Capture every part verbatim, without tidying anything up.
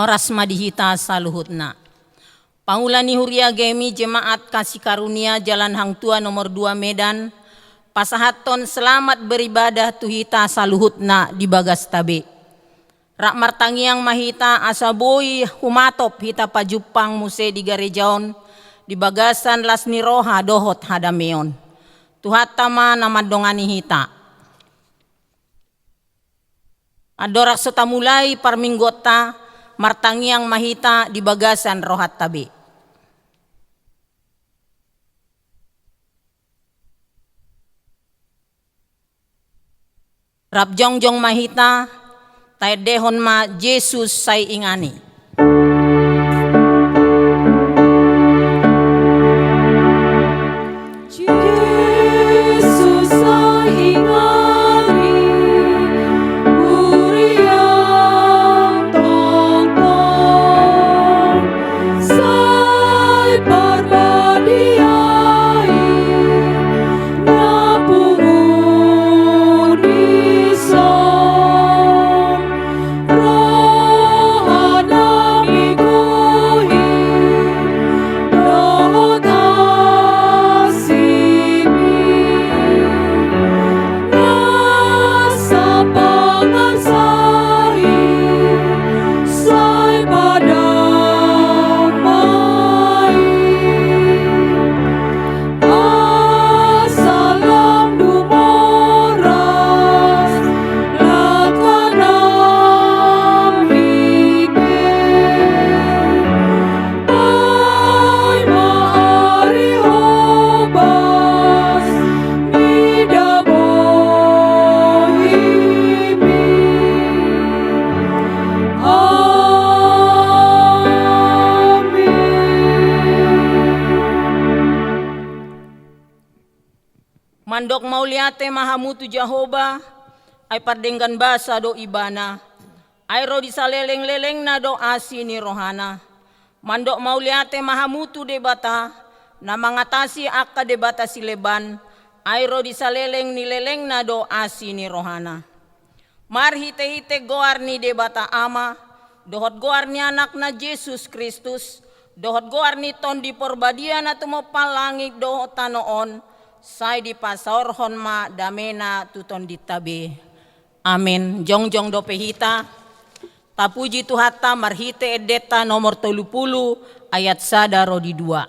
Horas ma di hita saluhutna. Pangula ni Huria GMI Jemaat Kasih Karunia Jalan Hang Tuah nomor dua Medan, pasahathon selamat beribadah tu hita saluhutna di bagasta be. Rap martangiang ma hita asa boi humatop hita pajumpang muse di gareja on, di bagasan las ni roha dohot hadameon. Tuhanta ma na mandongani hita. Andorang so tamulai parmingguonta, martangiang ma hita di bagasan rohanta be. Rap jongjong ma hita, taendehon ma Jesus sai inganan i. Jesus sai inganan i, huria tongtong, sai parbadia i, na pungu ni son. Rohana migohi dohot asimi, nasa pangansari sai padamai. Asa lam dumoras langkanami be, paima ari hobas mida bohimi. Amin. Mandok mauliate ma hamu tu Jahowa, ai pardenggan basa do Ibana, ai ro di salelenglelengna do asi ni rohana. Mandok mauliate ma hamu tu Debata, na mangatasi angka debata sileban, ai ro di saleleng ni lelengna do asi ni rohana. Marhitehite goar ni Debata Ama, dohot goar ni Anakna Jesus Kristus, dohot goar ni Tondi Porbadia na tumompa langit dohot tano on, sai dipasaorhon ma damena tu tondinta be. Amen. Jongjong dope hita. Tapuji Tuhanta marhite endenta nomor tolu pulu ayat sada ro di dua.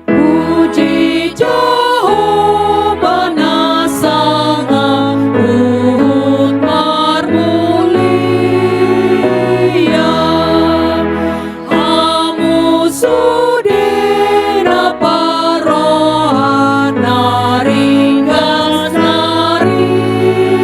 Puji Jahowa na sangap huhut marmulia. Hamu sude na parroha na ringgas nari,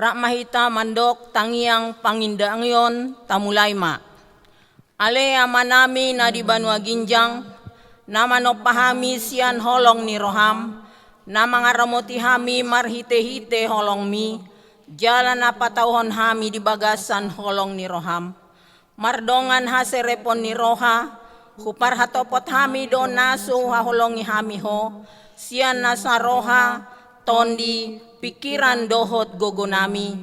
Rap ma hita mandok tangiang pangindangion, tamulai ma. Ale Amanami na di banua ginjang, na manompa hami sian holong ni roham, na mangaramoti hami marhitehite holongmi, jala na patauhon hami di bagasan holong ni roham. Mardongan haserepon ni roha, huparhatopot hami do na so huhaholongi hami ho, sian nasa roha, tondi, pingkiran dohot gogonami.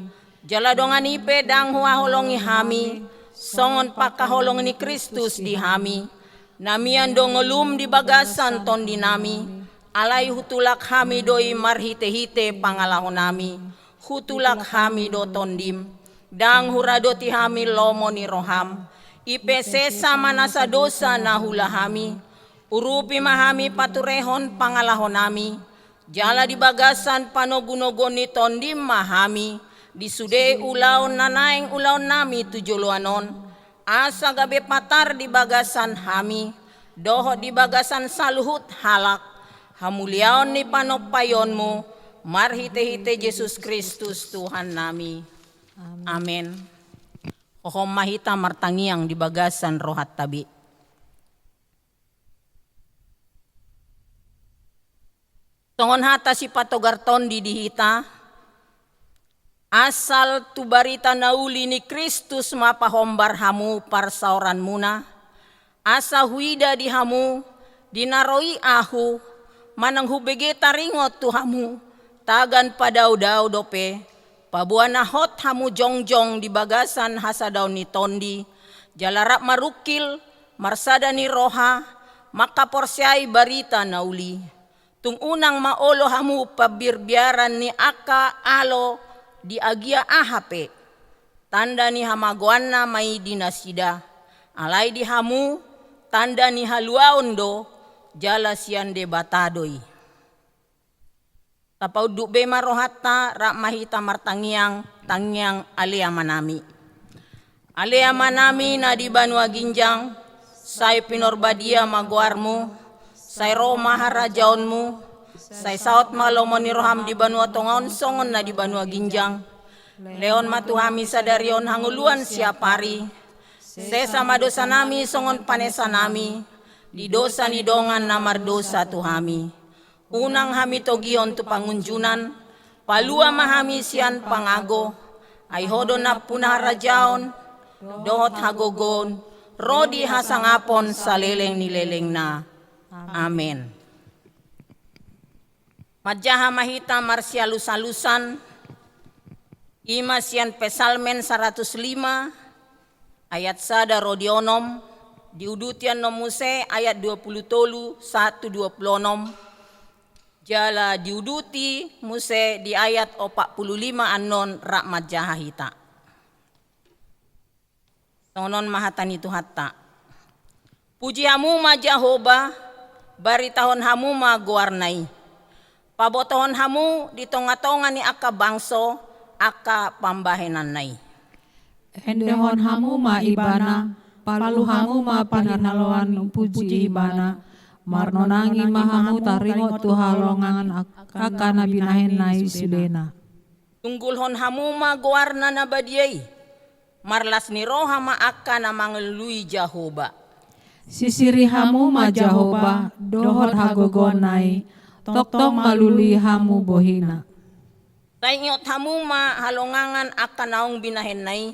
Jala dongan i pe ndang huhaholongi hami, songon pangkaholongi ni Kristus di hami. Na mian do ngolum di bagasan tondinami, alai hutulak hami do i marhitehite pangalahonami. Hutulak hami do tondim, ndang huradoti hami lomo ni roham. I pe sesa ma nasa dosa na huula hami. Urupi ma hami paturehon pangalahonami. Jala di bagasan panogunoguon ni tondim ma hami, di sude ulaon na naeng ulaonnami tu joloan on. Asa gabe patar di bagasan hami, dohot di bagasan saluhut halak, hamuliaon ni panompaionmu, marhitehite Jesus Kristus Tuhannami. Amen. Hohom ma hita martangiang di bagasan rohanta be. Songon hata sipatogar tondi di hita, asal tu barita na uli ni Kristus ma pahombar hamu parsaoranmuna, asa huida di hamu, di na ro i ahu, manang hubege taringot tu hamu, tagan padaodao dope, paboa na hot hamu jongjong di bagasan hasadaon ni tondi, jala rap marungkil, marsada ni roha, mangkaporseai barita na uli. Tung unang ma olo hamu pambiarbiaran ni angka alo di agia aha pe. Tanda ni hamagoanna ma i di nasida. Alai di hamu, tanda ni haluaon do, jala sian Debata do i. Tapaunduk be ma rohanta, rap ma hita martangiang, tangiang Ale Amanami. Ale Amanami na di banua ginjang, sai pinarbadia ma goarmu, sai ro ma harajaonmu, sai saut ma lomo ni roham di banua tonga on songon na di banua ginjang. Lehon ma tu hami sadari on hangoluan siapari. Sesa ma dosanami songon panesanami di dosa ni dongan na mardosa tu hami. Unang hami togihon tu pangunjunan, palua ma hami sian pangago, ai Ho do nampuna harajaon, dohot hagogoon, ro di hasangapon saleleng ni lelengna. Amen. Manjaha ma hita marsialusalusan, i ma sian Psalmen saratus lima, ayat sada ro di onom, diuduti annon muse ayat dua pulu tolu sahat tu dua pulu onom, jala diuduti muse di ayat opat pulu lima annon rap manjaha hita. Songon on ma hata ni Tuhanta. Puji hamu ma Jahowa, baritahon hamu ma goarna i. Pabotohon hamu di tongatonga ni angka bangso, angka pambahenanna i. Endehon hamu ma Ibana, palu hamu ma panghaloan puji Ibana, marnonangi ma hamu taringot tu halongangan ak-, angka na binahenna i sudena. Tunggulhon hamu ma goarna na badia i, marlas ni roha ma angka na mangalului Jahowa. Sisiri hamu ma Jahowa, dohot hagogoonna i, tongtong malului hamu bohina. Taingot hamu ma halongangan angka naung binahenna i,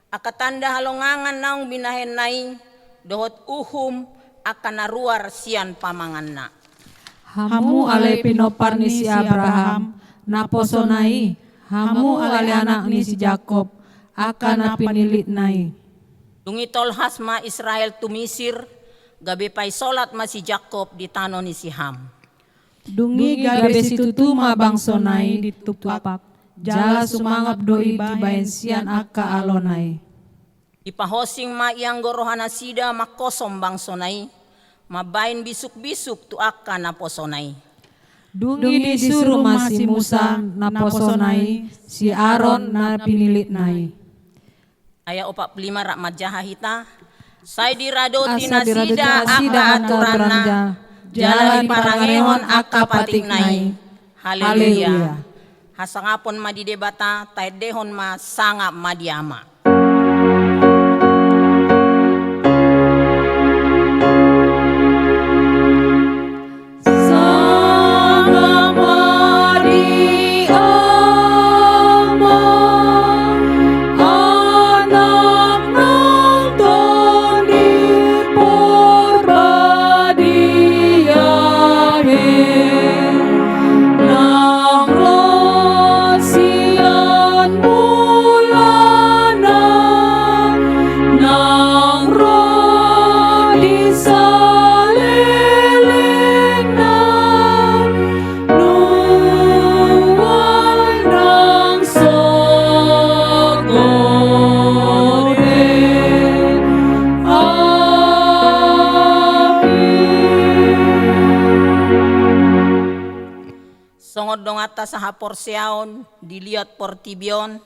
angka tanda halongangan naung binahenna i, dohot uhum angka na ruar sian pamanganna. Hamu ale pinompar ni si Abraham, naposona i, hamu ale anak ni si Jakob, angka na pinilitna i. Dung i tolhas ma Israel tu Misir, gabe paisolat ma si Jakob di tano ni si Ham. Dung i gabe situtu ma bangsona i ditumpak, jala sumangap do i dibahen sian angka alona i. Dipahosing ma ianggo rohanasida mangkosom bangsona i, mambahen bisukbisuk tu angka naposona i. Dung i disuru ma si Musa naposona i, si Aron na pinilitna i. Ayat opat pulu lima rap manjaha hita. Sai diradoti nasida angka aturanna, jala diparangehon angka patikna i. Haleluya. Hasangapon ma di Debata, taendehon ma sangap ma di Ama. Sangap ma di Ama, Anak nang Tondi Porbadia, nang ro sian mulana, nang ro di salelengna, nuaeng nang songon i. Amin. Songon donganta sahaporseaon di liat portibi on,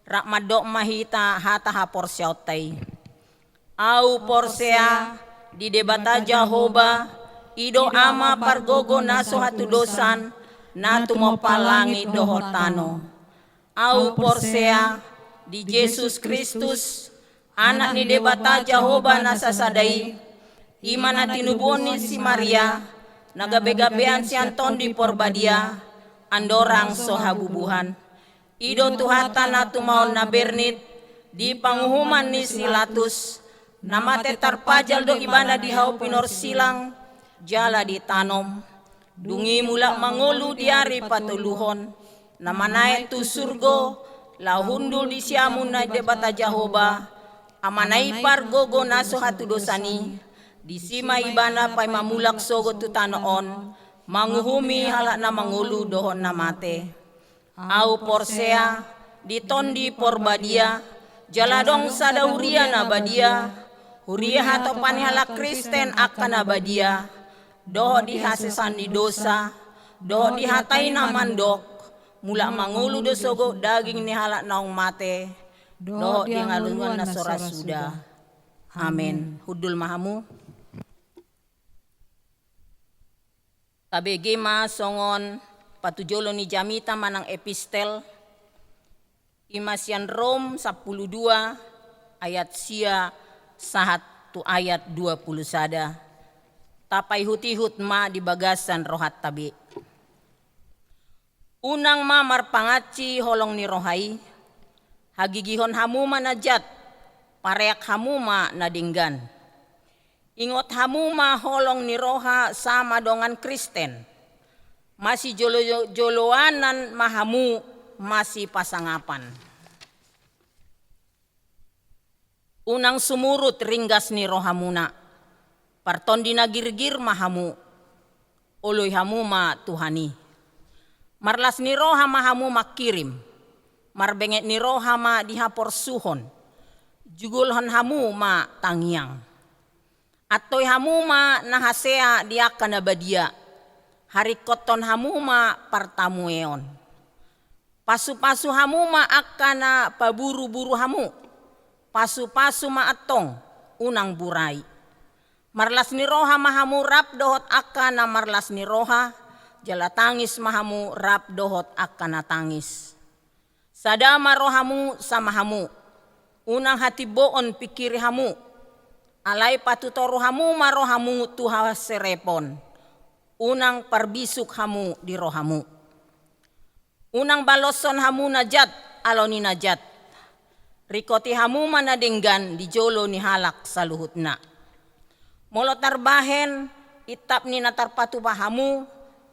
rap mandok ma hita hata haporseaonta i. Ahu porsea di Debata Jahowa, i do Ama pargogo na so hatudosan, na tumompa langit dohot tano. Ahu porsea di Jesus Kristus, Anak ni Debata Jahowa na sasada i, i ma na tinubuhon ni si Maria, na gabegabean sian Tondi Porbadia, andorang so habubuhan. I do Tuhanta na tumangihon na bernit di panguhuman ni si Latus, na mate tarpajal do ibana di hau pinorsilang, jala ditanom. Dung i mulak mangolu di ari patoluhon, na manaek tu surgo, laho hundul di siamun ni Debata Jahowa, Amana i pargogo na so hatudosan i, disi ma ibana paima mulak sogot tu tano on, manguhumi halak na mangolu dohot na mate. Ahu porsea di Tondi Porbadia, jala adong sada huria na badia, huria hatopan ni halak Kristen angka na badia, dohot di hasesaan ni dosa, dohot di hata i na mandok, mulak mangolu do sogot daging ni halak naung mate, dohot di hangoluan na so ra suda. Amen. Hundul ma hamu. Tabege ma songon patujolo ni jamita manang epistel, i ma sian Rom sampulu dua ayat sia sahat tu ayat dua pulu sada. Tapaihutihut ma di bagasan rohanta be. Unang ma marpangansi holong ni roha i, hagigihon hamu ma na jat, pareak hamu ma na denggan. Ingot hamu ma holong ni roha sama dongan Kristen. Masijolojoloanan ma hamu masipasangapan. Unang sumurut ringgas ni rohamuna. Partondi na girgir ma hamu. Oloi hamu ma Tuhan i. Marlas ni roha ma hamu mangkirim. Marbenget ni roha ma di haporsuhon. Jugulhon hamu ma tangiang. Antoi hamu ma na hasea di angka na badia. Haringkothon hamu ma partamueon. Pasupasu hamu ma angka na paburuburu hamu. Pasupasu ma antong, unang burai. Marlas ni roha ma hamu rap dohot angka na marlas ni roha, jala tangis ma hamu rap dohot angka na tangis. Sada ma rohamu sama hamu. Unang hatimboon pingkiri hamu. Alai patutoru hamu ma rohamu tu haserepon. Unang parbisuk hamu di rohamu. Unang baloshon hamu na jat alo ni na jat. Ringkoti hamu ma na denggan di jolo ni halak saluhutna. Molo tarbahen intap ni na tarpatupa hamu,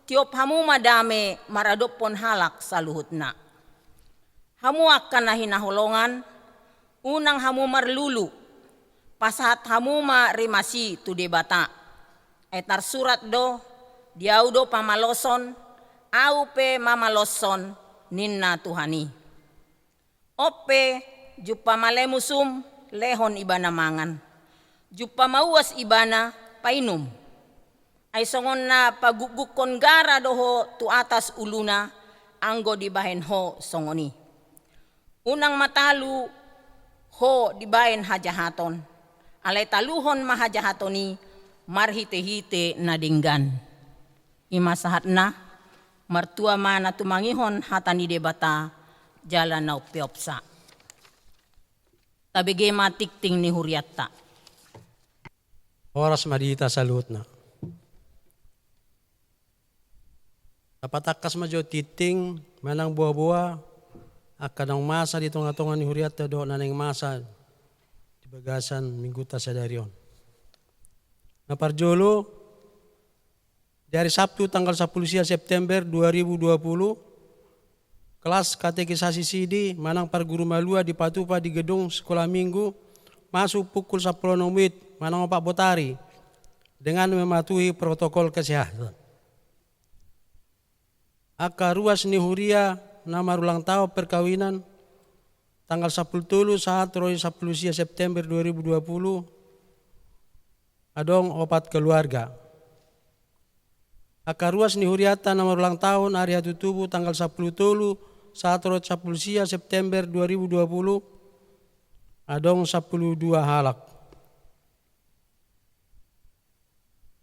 tiop hamu ma dame maradophon halak saluhutna. Hamu angka na hinaholongan, unang hamu marlulu, pasahat hamu ma rimas i tu Debata. Ai tarsurat do, di ahu do pamaloson, ahu pe mamaloshon, ninna Tuhan i. On pe, jumpa ma lemus um, lehon ibana mangan. Jumpa ma uas ibana, painum. Ai songon na pagukgukkon gara do ho tu atas uluna, anggo dibahen ho songon i. Unang ma talu ho dibahen hajahaton. Alai taluhon ma hajahaton i marhitehite na denggan. I ma sahatna. Martua ma na tumangihon hata ni Debata jala na umpeopsa. Tabege ma tingting ni hurianta. Horas ma di hita saluhutna. Tapatangkas ma jo tingting manang boa-boa angka naung masa di tonga-tonga ni hurianta dohot na naeng masa di bagasan minggunta sadari on. Na parjolo, di ari Sabtu tanggal sampulu sia September dua ribu dua puluh, kelas katekisasi sidi manang parguru malua dipatupa di gedung Sekolah Minggu, masuk pukul sampulu onom wit manang opat botari, dengan mematuhi protokol kesehatan. Angka ruas ni huria na marulang tahun perkawinan, tanggal sampulu tolu sahat ro di sampulu sia September dua ribu dua puluh, adong opat keluarga. Angka ruas ni hurianta na marulang tahun ari hatutubu tanggal sampulu tolu sahat ro sampulu sia September dua ribu dua puluh, adong sampulu dua halak.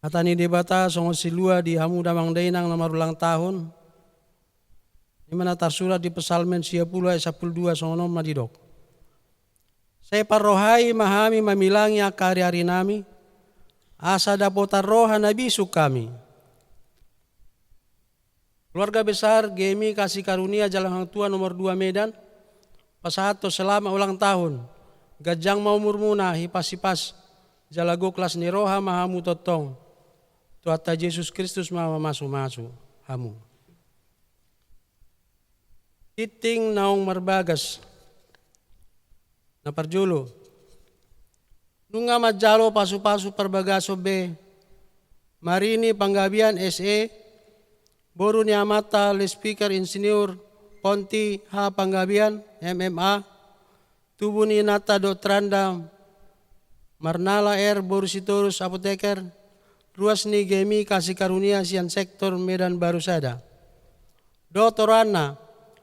Hata ni Debata songon silua di hamu damang dainang na marulang tahun, i ma na tarsurat di Psalmen sia pulu ayat sampulu dua, songon on ma didok: Sai parrohai ma hami mamilangi angka ari-arinami, asa dapotan roha na bisuk hami. Keluarga besar G M I Kasih Karunia Jalan Hang Tuah nomor dua Medan, pasahathon selamat ulang tahun, ganjang ma umurmuna, hipas-hipas, jala gok las ni roha ma hamu tongtong. Tuhanta Jesus Kristus ma mamasu-masu hamu. Tingting naung marbagas. Na parjolo, nunga manjalo pasu-pasu parbagason be Marini Panggabean S E, boru ni amanta Loudspeaker Insinyur Ponti H Panggabean, M M A, tubu ni inanta Doktoranda Marnala R boru Sitorus apoteker, ruas ni G M I Kasih Karunia sian sektor Medan Baru Sada. Dohot oroanna,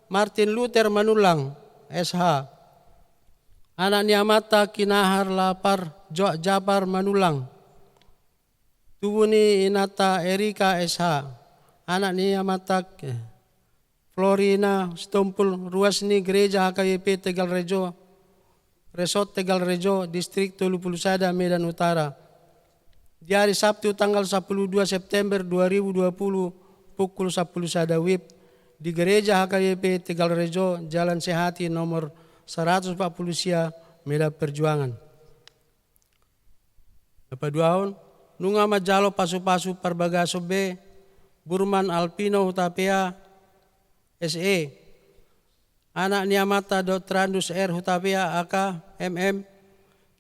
Martin Luther Manullang, S H, anak ni amanta Kinahar Lapar Jo-, Japar Manullang, tubu ni inanta Erika S H, anak ni amanta, eh, Florina Sitompul, ruas ni Gereja H K B P Tegal Rejo, Resort Tegal Rejo, Distrik tolu pulu sada, Medan Utara. Di ari Sabtu tanggal sampulu dua September dua ribu dua puluh, pukul sampulu sada wib, di Gereja H K B P Tegal Rejo, Jalan Sehati nomor saratus opat pulu sia, Medan Perjuangan. Na paduahon, nunga manjalo pasu-pasu parbagason be Burman Alpino Hutapea, S E, anak ni amanta Doktorandus R Hutapea, A K, M M,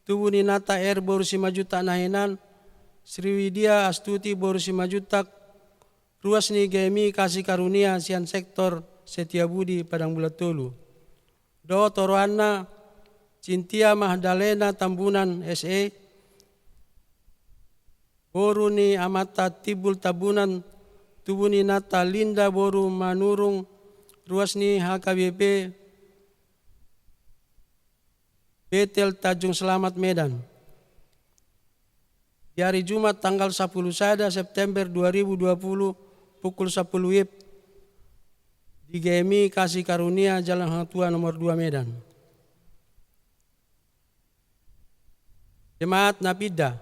tubu ni inanta R boru Simanjuntak na hinan, Sriwidia Astuti boru Simanjuntak, ruas ni G M I Kasih Karunia sian sektor Setiabudi Padang Bulan Tolu. Dohot oroanna, Cintia Magdalena Tambunan, S E, boru ni amanta Timbul Tambunan, tubu ni inanta Linda boru Manurung, ruas ni H K B P Betel Tanjung Selamat, Medan. Di ari Jumat tanggal sampulu sada September dua ribu dua puluh, pukul sampulu wib, di G M I Kasih Karunia Jalan Hang Tuah nomor dua Medan. Jemaat na pinda.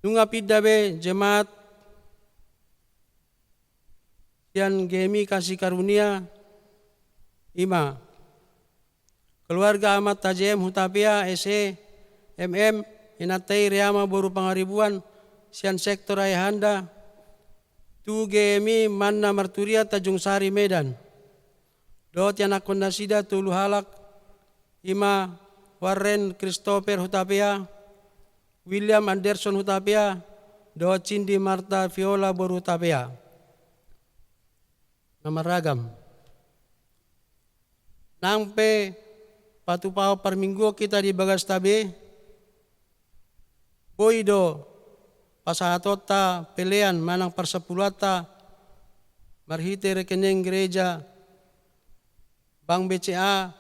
Nunga pinda be jemaat sian G M I Kasih Karunia, i ma keluarga amanta J M Hutapea, S E, M M, inanta i Reama boru Pangaribuan, sian sektor Ayahanda, tu G M I Manna Marturia Tanjung Sari, Medan. Dohot ianakhon nasida tolu halak, i ma Warren Christopher Hutapea, William Anderson Hutapea, dohot Cindy Martha Viola boru Hutapea. Na marragam. Nang pe patupahon parmingguon hita di bagasta be, boi do pasahatonta pelean manang parsapuluanta marhite rekening gereja Bank B C A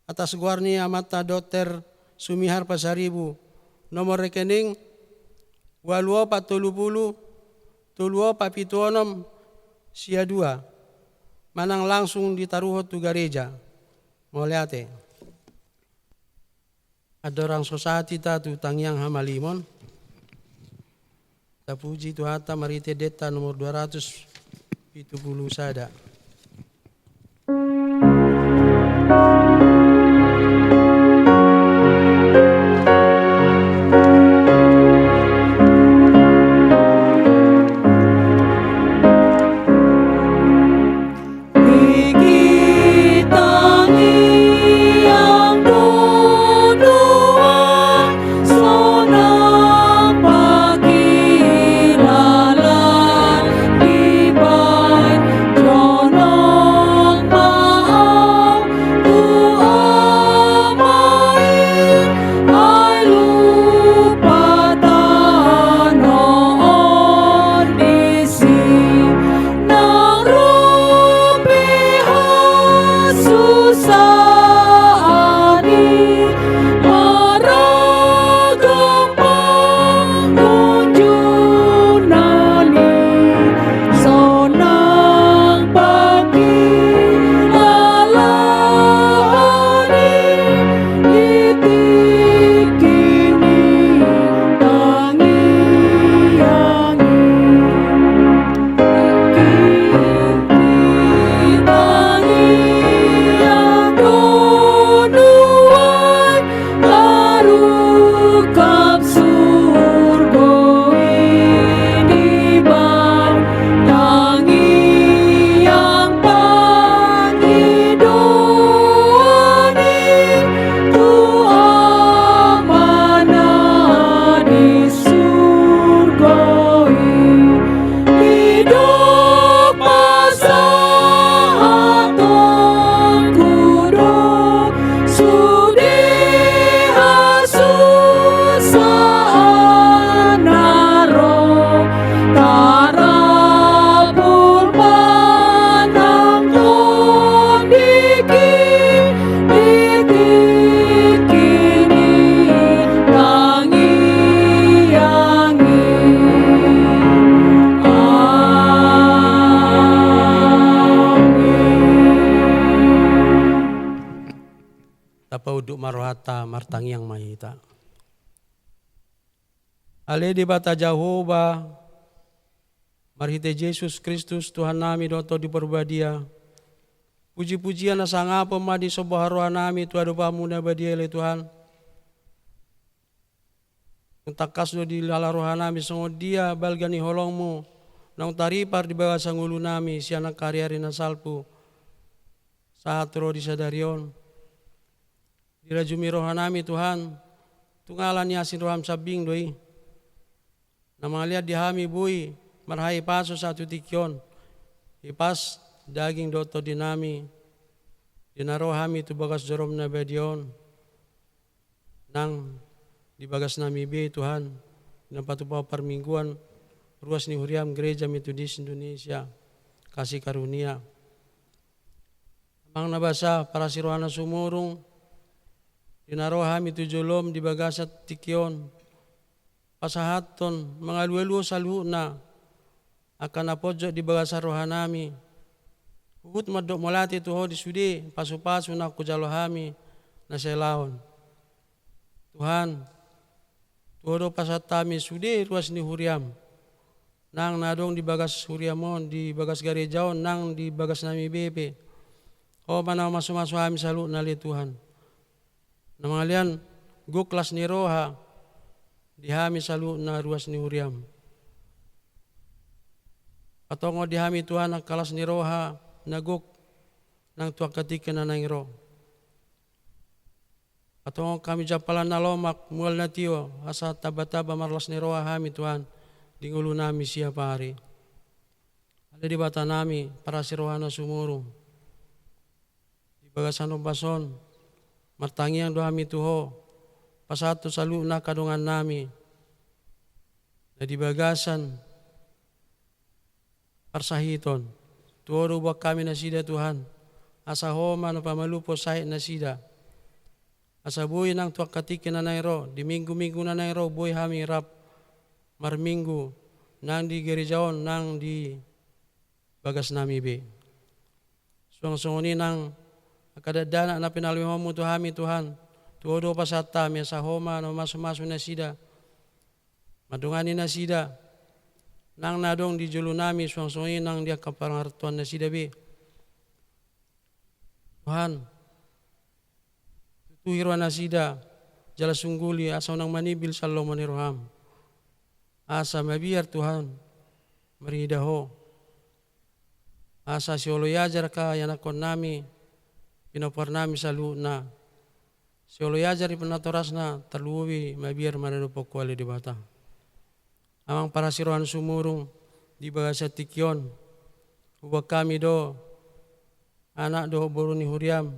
atas goar ni amanta Dokter Sumihar Pasaribu, nomor rekening ualu opat tolu pulu tolu opat pitu onom sia dua, manang langsung ditaruhon tu gareja. Mauliate. Andorang so sahat hita tu tangiang hamalimon, tapuji Tuhanta marhite denta nomor dua ratus pitu pulu sada. Tapaunduk ma rohanta, martangiang ma hita. Ale Debata Jahowa, marhite Jesus Kristus Tuhannami dohot Tondi Parbadia, puji-pujian hasangapon ma disomba rohanami tu adopanMu na badia, ale Tuhan. Naung tangkas do dilala rohanami songon dia balga ni holongMu naung taripar di bagasan ngolunami sian angka ari-ari na salpu sahat ro di sadari on. Dirajumi rohanami, Tuhan, tu ngala ni asi ni rohaM sambing do i. Na mangalean di hami boi marhahipason sahat tu tingki on, hipas daging dohot tondinami, di na ro hami tu bagas joroM na badia on, nang di bagasnami be, Tuhan, di na patupahon parmingguan ruas ni huriaM Gereja Metodis Indonesia Kasih Karunia. Amang na basa, parasi roha na sumurung, di na ro hami tu joloM di bagasan tingki on, pasahathon mangalualu Ho saluhutna angka na ponjot di bagasan rohanami. Huhut mandok mauliate tu Ho di sude pasupasu naung hujalo hami na saleleng on. Tuhan, tu Ho do pasahat hami sude ruas ni huriaM, nang na adong di bagas huriaM on, di bagas gareja on, nang di bagasnami be pe. Ho ma na mamasumasu hami saluhutna, ale Tuhan. Na mangalean gok las ni roha di hami saluhutna ruas ni huriaM. Patongon di hami, Tuhan, angka las ni roha na gok nang tu angka tingki na naeng ro. Patongon hami jampalan na lomak, mual na tio, asa tambatamba marlas ni roha hami, Tuhan, di ngolunami siapari. Ale Debatanami, parasi roha na sumurung, di bagasan ombas on, martangiang do hami tu Ho, pasahat tu saluhutna angka dongannami na di bagasan parsahiton. Tu Ho do huboan hami nasida, Tuhan, asa Ho ma na pamalumhon sahit nasida. Asa boi nang tu angka tingki na naeng ro, di minggu-minggu na naeng ro, boi hami rap marminggu nang di gereja on, nang di bagas nami be. Suang songon i nang angka dakdanak na pinalehonmu tu hami Tuhan, tu Ho do pasahat hami asa Ho ma na mamasumasu nasida, mandongani nasida, nang na adong di jolo nami suang songon i nang di angka pangarantoan nasida be. Tuhan, tutuhi roha nasida, jala sungguli asa unang manimbil sian lomo ni roham. Asa mabiar Tuhan, marhite Ho. Asa sioloi ajar angka ianakhon nami, pinompar nami saluhutna. Sioloi ajar ni natorasna tarlumobi mabiar maradophon Ho ale Debata. Amang parasi roha na sumurung, di bagasan tingki on, huboan hami do, anak dohot boru ni huriam,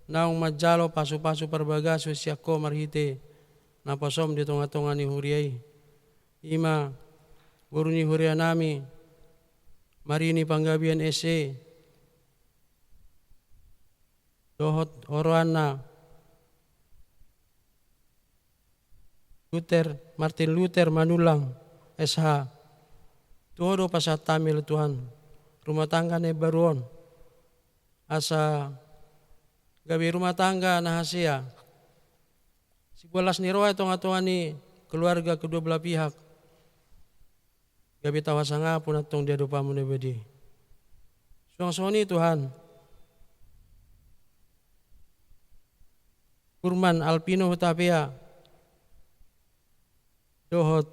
naung manjalo pasupasu parbagason sian Ho marhite naposom di tongatonga ni huria i. I ma boru ni huria nami, Marini Panggabean S E, dohot oroanna Luther, Martin Luther Manullang S H. Tu Ho do pasahat hami ale Tuhan, rumah tangga na imbaru on, asa gabe rumah tangga na hasea, siboan las ni roha i tongatonga ni keluarga kedua belah pihak. Gabe tau hasangapon antong di adopanmu na badia i. Suang songon i Tuhan, Kurman Alpino Hutapea dohot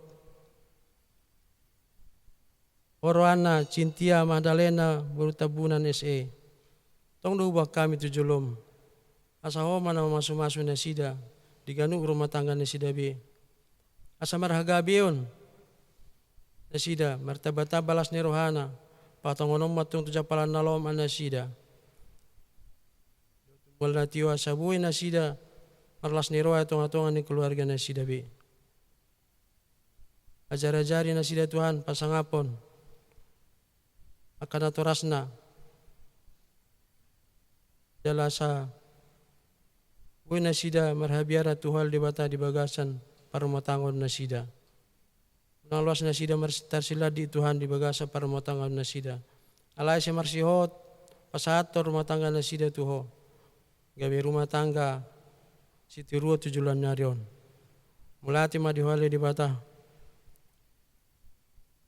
oroanna Cintia Magdalena boru Tambunan S E. Tong do huboan hami tu jolom, asa Ho ma na mamasumasu nasida di ganup rumah tangga nasida be. Asa marhagabeon nasida, martambatamba las ni rohana, patongononmu antong tu jampalan na lomak nasida. Mual na tio asa boi nasida marlas ni roha i tongatonga ni keluarga nasida be. Ajarajari nasida Tuhan, pasangaphon angka natorasna, jala asa boi nasida marhabiaran tu Ho ale Debata di bagasan parrumatanggaon nasida. Unang loas nasida mars-, tarsilandik Tuhan di bagasan parrumatanggaon nasida. Alai sai marsihot pasahathon rumah tangga nasida tu Ho, gabe rumah tangga sitiruon tu joloan ni ari on. Mauliate ma di Ho ale Debata.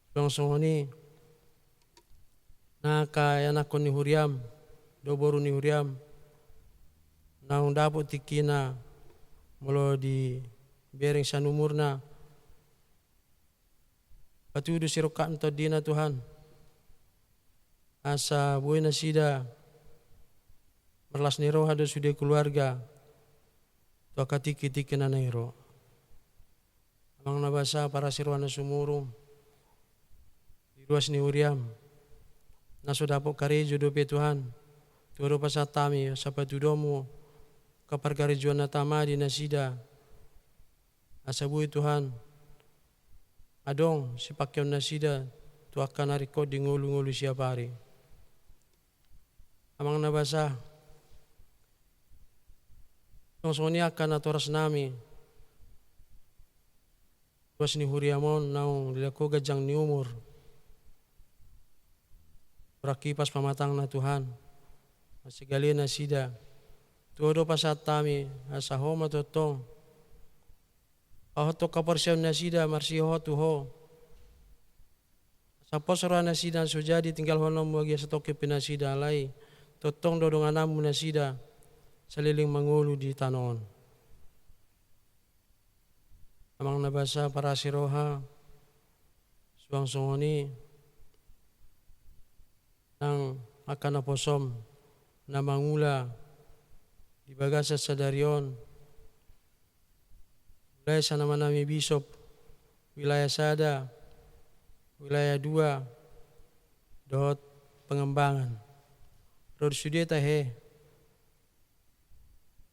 Suang songon i nang angka ianakhon ni huriam dohot boru ni huriam, naung dapot tingkina molo dibereng sian umurna, patudu sirongkap ni tondina Tuhan, asa boi nasida marlas ni roha dohot sude keluarga tu angka tingkitingki na naeng ro. Amang na basa, parasi roha na sumurung, di ruas ni huriam na so dapot karejo dope Tuhan, tu Ho do pasahat hami asa patuduhonmu angka parkarejoan na tama di nasida, asa boi Tuhan adong sipangkeon nasida tu angka na ringkot di ngolungolu siapari. Amang na basa, songon i angka natoras nami, ruas ni huriam on naung dilehon Ho ganjang ni umur, horas hipas pamatangna Tuhan, masigalena nasida, tu Ho do pasahat hami asa Ho ma tongtong pahothon haporseaon nasida marsihol tu Ho. Asa pos roha nasida, so jadi tinggalhononmu agia satongkin pe nasida, alai tongtong do dongananmu nasida saleleng mangolu di tano on. Amang na basa, parasi roha, suang songon i nang angka naposom na mangula di bagasan sadari on, mulai sian amanami bisop wilayah sada, wilayah dua, dohot Pengembangan. Ro do sude tahe,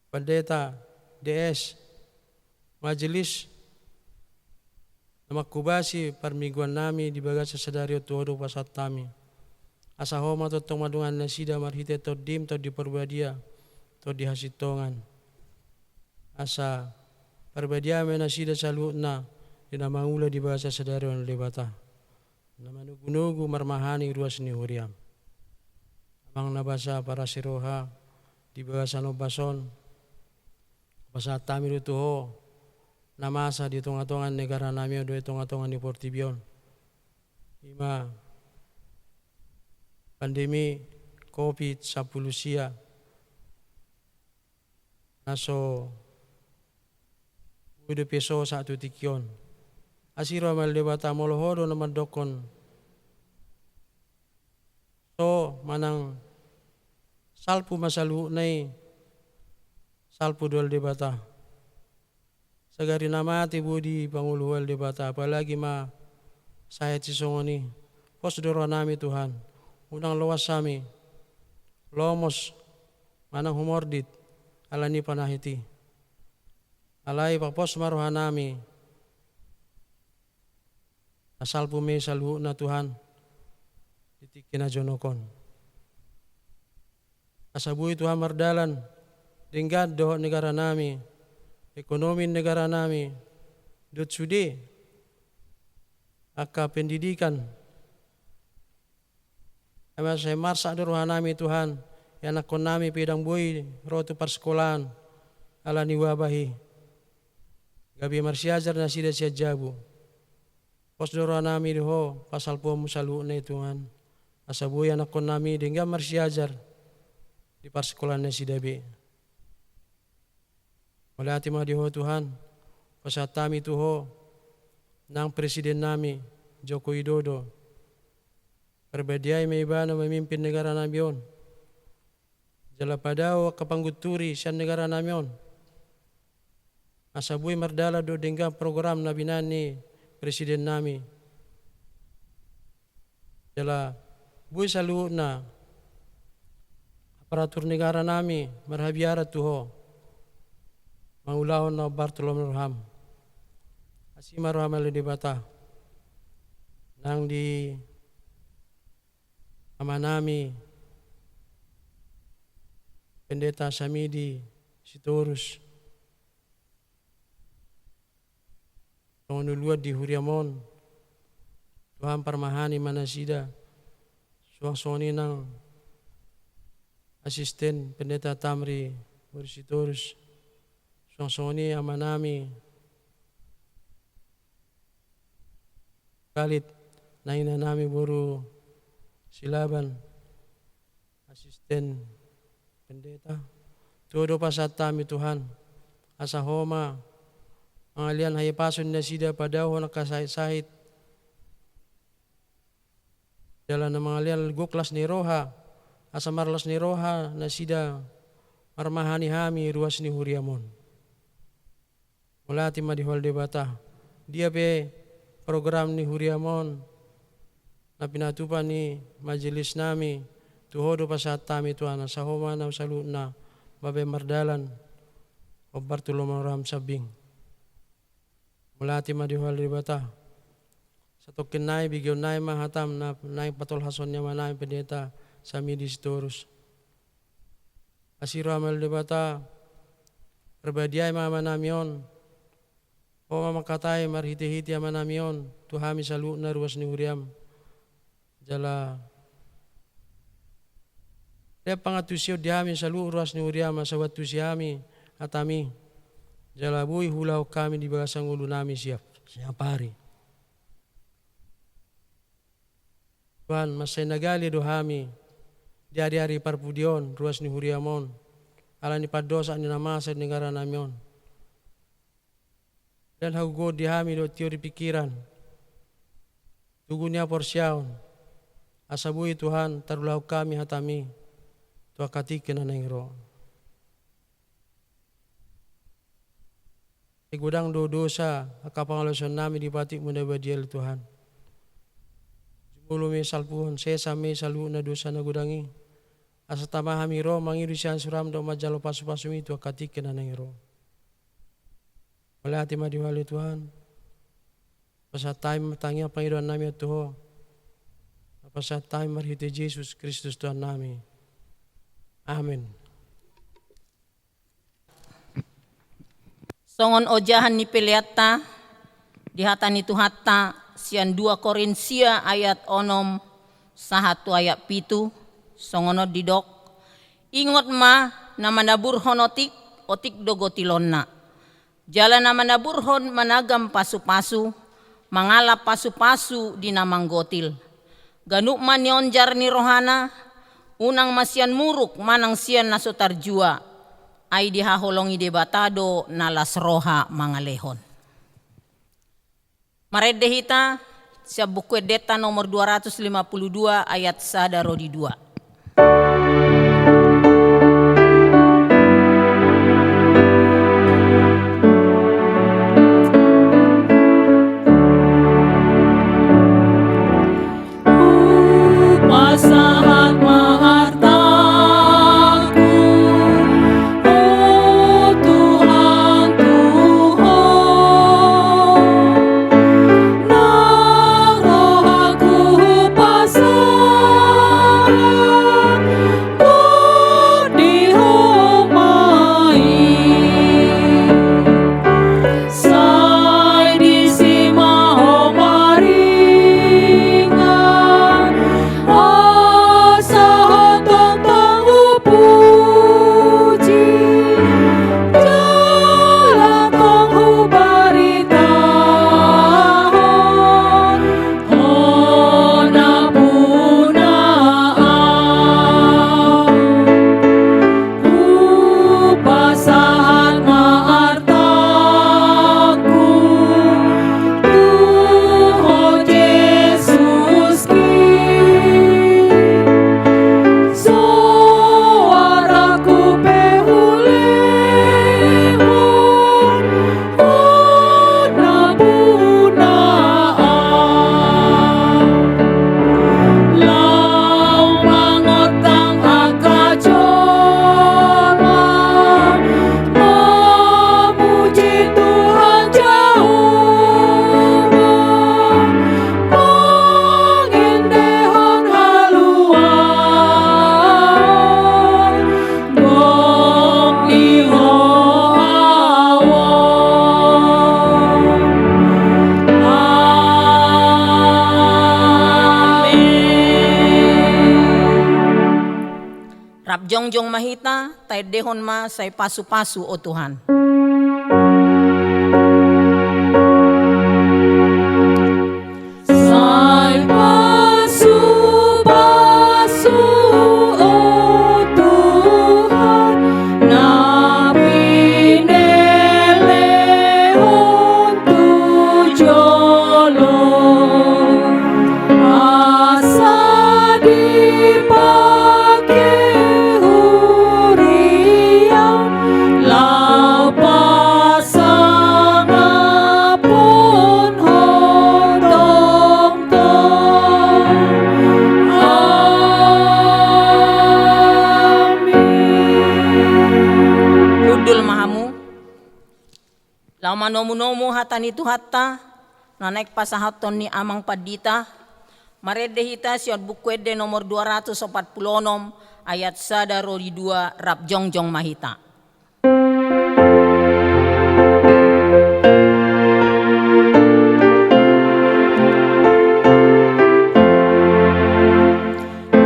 Pandeta, D S, majelis na manghobasi parmingguannami di bagasan sadari on, tu Ho do pasahat hami. Asa Ho ma tongtong mandongani nasida marhite Tondim, Tondi Parbadia, Tondi hasintongan. Asa parbadiaan ma nasida saluhutna di na mangula di bagasan sadari on, Debata. na manogunogu marmahani ruas ni huriam. Amang na basa parasi roha di bagasan ombas on, pasahat hami do tu Ho na masa di tongatonga ni negara nami on dohot tongatonga ni portibi on. Ima pandemi covid sampulu sia na so boi dope so sahat tu tingki on. Asi roham ale Debata, molo Ho do na mandokkon so manang salpu ma saluhutna i, salpu do ale Debata. Sagari na mate boi dipangolu Ho ale Debata, apalagi ma sahit sisongon i. Pos do roha nami Tuhan, unang loas hami lomos manang humordit ala ni panahit i. Alai papos ma roha nami, na salpu ma i saluhutna Tuhan di tingki na jonok on. Asa boi Tuhan mardalan denggan dohot negara nami, ekonomi negara nami, dohot sude angka pendidikan. Asa sai marsak do roha nami Tuhan, ianakkon nami pe ndang boi ro tu parsikolaan ala ni wabah i. Gabe marsiajar nasida sian jabu. Pos do roha nami di Ho, pasalpuhonmu saluhutna i Tuhan. Asa boi anakkon nami denggan marsiajar di parsikolaan nasida be. Mauliate ma di Ho Tuhan, pasahat hami tu Ho nang presiden nami Joko Widodo. Parbadiai ma ibana mamimpin negara nami on. Jala padao angka panggunturi sian negara nami on, asa boi mardalan dohot denggan program na binahen ni presiden nami. Jala boi saluhutna aparatur negara nami marhabiaran tu Ho mangulahon na hombar tu lomo ni roham. Asi ma roham ale Debata, nang di amanami Pendeta Samidi Sitorus, songon uluan di huriam on. Tuhan, parmahani ma nasida. Suang songon i nang asisten Pendeta Tamri boru Sitorus, suang songon i amanami Kalit, nang inanami boru Silaban, asisten pendeta. Tu Ho do pasahat hami Tuhan, asa Ho ma mangalean hahipason nasida, padaohon angka sahit-sahit, jala na mangalean gok las ni roha, asa marlas ni roha nasida marmahani hami ruas ni huriam on. Mauliate ma di Ho ale Debata. Dia pe program ni huriam on na pinatupa ni majelis nami, tu Ho do pasahat hami Tuhan, asa Ho ma na saluhutna bahen mardalan, hombar tu lomo ni roham sambing. Mauliate ma di Ho ale Debata. Satongkin nai begeon nai ma hatam na naeng patolhashon ni amanami Pendeta Samidi Sitorus. Asi roham ale Debata, parbadiai ma amanami on. Ho ma mangkatai marhitehite amanami on tu hami saluhutna ruas ni huriam. Jala lehon pangantusion di hami saluhut ruas ni huriam, asa huantusi hami hatami, jala boi huulahon hami di bagasan ngolunami siap, siap ari. Tuhan, mansai na gale do hami di ari-ari parpudi on, ruas ni huriam on, ala ni pandosak ni na masa di negara nami on. Lehon hagogoon di hami dohot tiur ni pingkiran, togu ni haporseaon, asa boi Tuhan tarulahon hami hatami tu angka tingki na naeng ro. Sai godang do dosa angka pangalaosion nami di patikmu na badia ale Tuhan. Jumolo ma i salpuhon, sesa ma i saluhutna dosa na godang i, asa tama hami ro mangido sian suram dohot manjalo pasupasumi tu angka tingki na naeng ro. Mauliate ma di Ho ale Tuhan. Pasahat hami ma tangiang pangidoan nami on tu Ho. Pasahat hami marhite Jesus Kristus Tuhan nami. Amen. Songon ojahan ni peleanta di hata ni Tuhanta, Sian dua Korintia ayat onom sahat tu ayat pitu, songon on didok: Ingot ma, na manaburhon otik, otik do gotilonna. Jala na manaburhon managam pasupasu, mangalap pasupasu di na manggotil. Ganup ma nionjar ni rohana, unang ma sian muruk manang sian na so tarjua, ai dihaholongi Debata do na las roha mangalehon. Marende hita sian Buku Endenta nomor dua ratus lima puluh dua, ayat sada ro di dua. Hupasahat ma artaku, o Tuhan, tu Ho, nang rohaku hupasahat di Ho ma i. Sai disi ma Ho maringan, asa Ho tongtong hupuji, jala tong hubaritahon. Hona punaan, hupasahat ma artaku tu Ho Jesus Kristus. Soarangku pe hulehon, hona punaan. Laho mangondang angka jolma mamuji Tuhan Jahowa, mangendehon haluaon. Gok ni roha on. Amen. Rap jongjong ma hita, taendehon ma Sai Pasu-pasu, o Tuhan. Sai pasu-pasu, o Tuhan, na pinelehon tu jolo, asa dipake huriaM laho pasangaphon Ho tongtong. Amin. Hundul ma hamu. Laho manomu-nomu hata ni Tuhanta, na naeng pasahathon ni Amang Pandita. Marende hita sian Buku Ende nomor dua ratus opat pulu onom, ayat sada ro di dua, rap jongjong ma hita.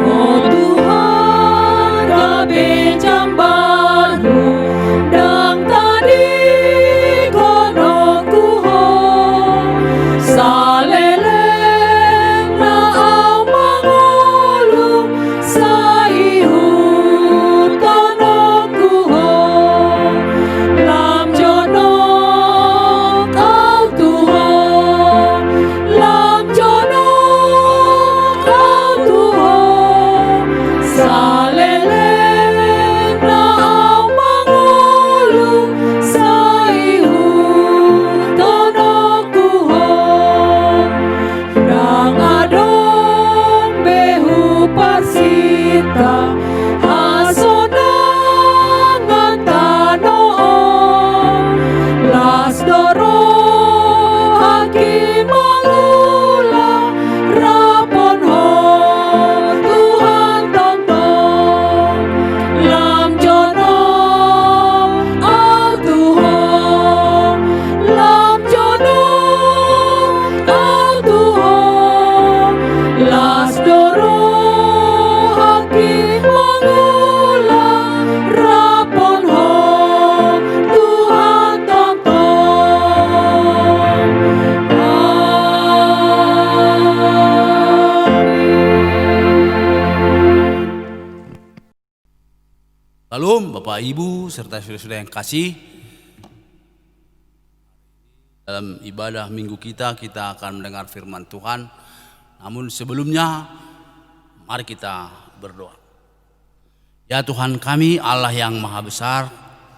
O Tuhan, gabe jambarMu, ndang tadingkononku Ho. Saleleng na ahu mangolu, sai ihuthononku Ho. Lam jonok ahu tu Ho, lam jonok ahu tu Ho. Saleleng na ahu mangolu, sai ihuthononku Ho. Ndang adong be huparsinta hasonangan tano on. Las do rohangki mangula rapon Ho Tuhan tongtong. Lam jonok ahu tu Ho, lam jonok ahu tu Ibu serta saudara-saudara yang kasih, dalam ibadah minggu kita, kita akan mendengar firman Tuhan. Namun sebelumnya, mari kita berdoa. Ya Tuhan kami, Allah yang maha besar,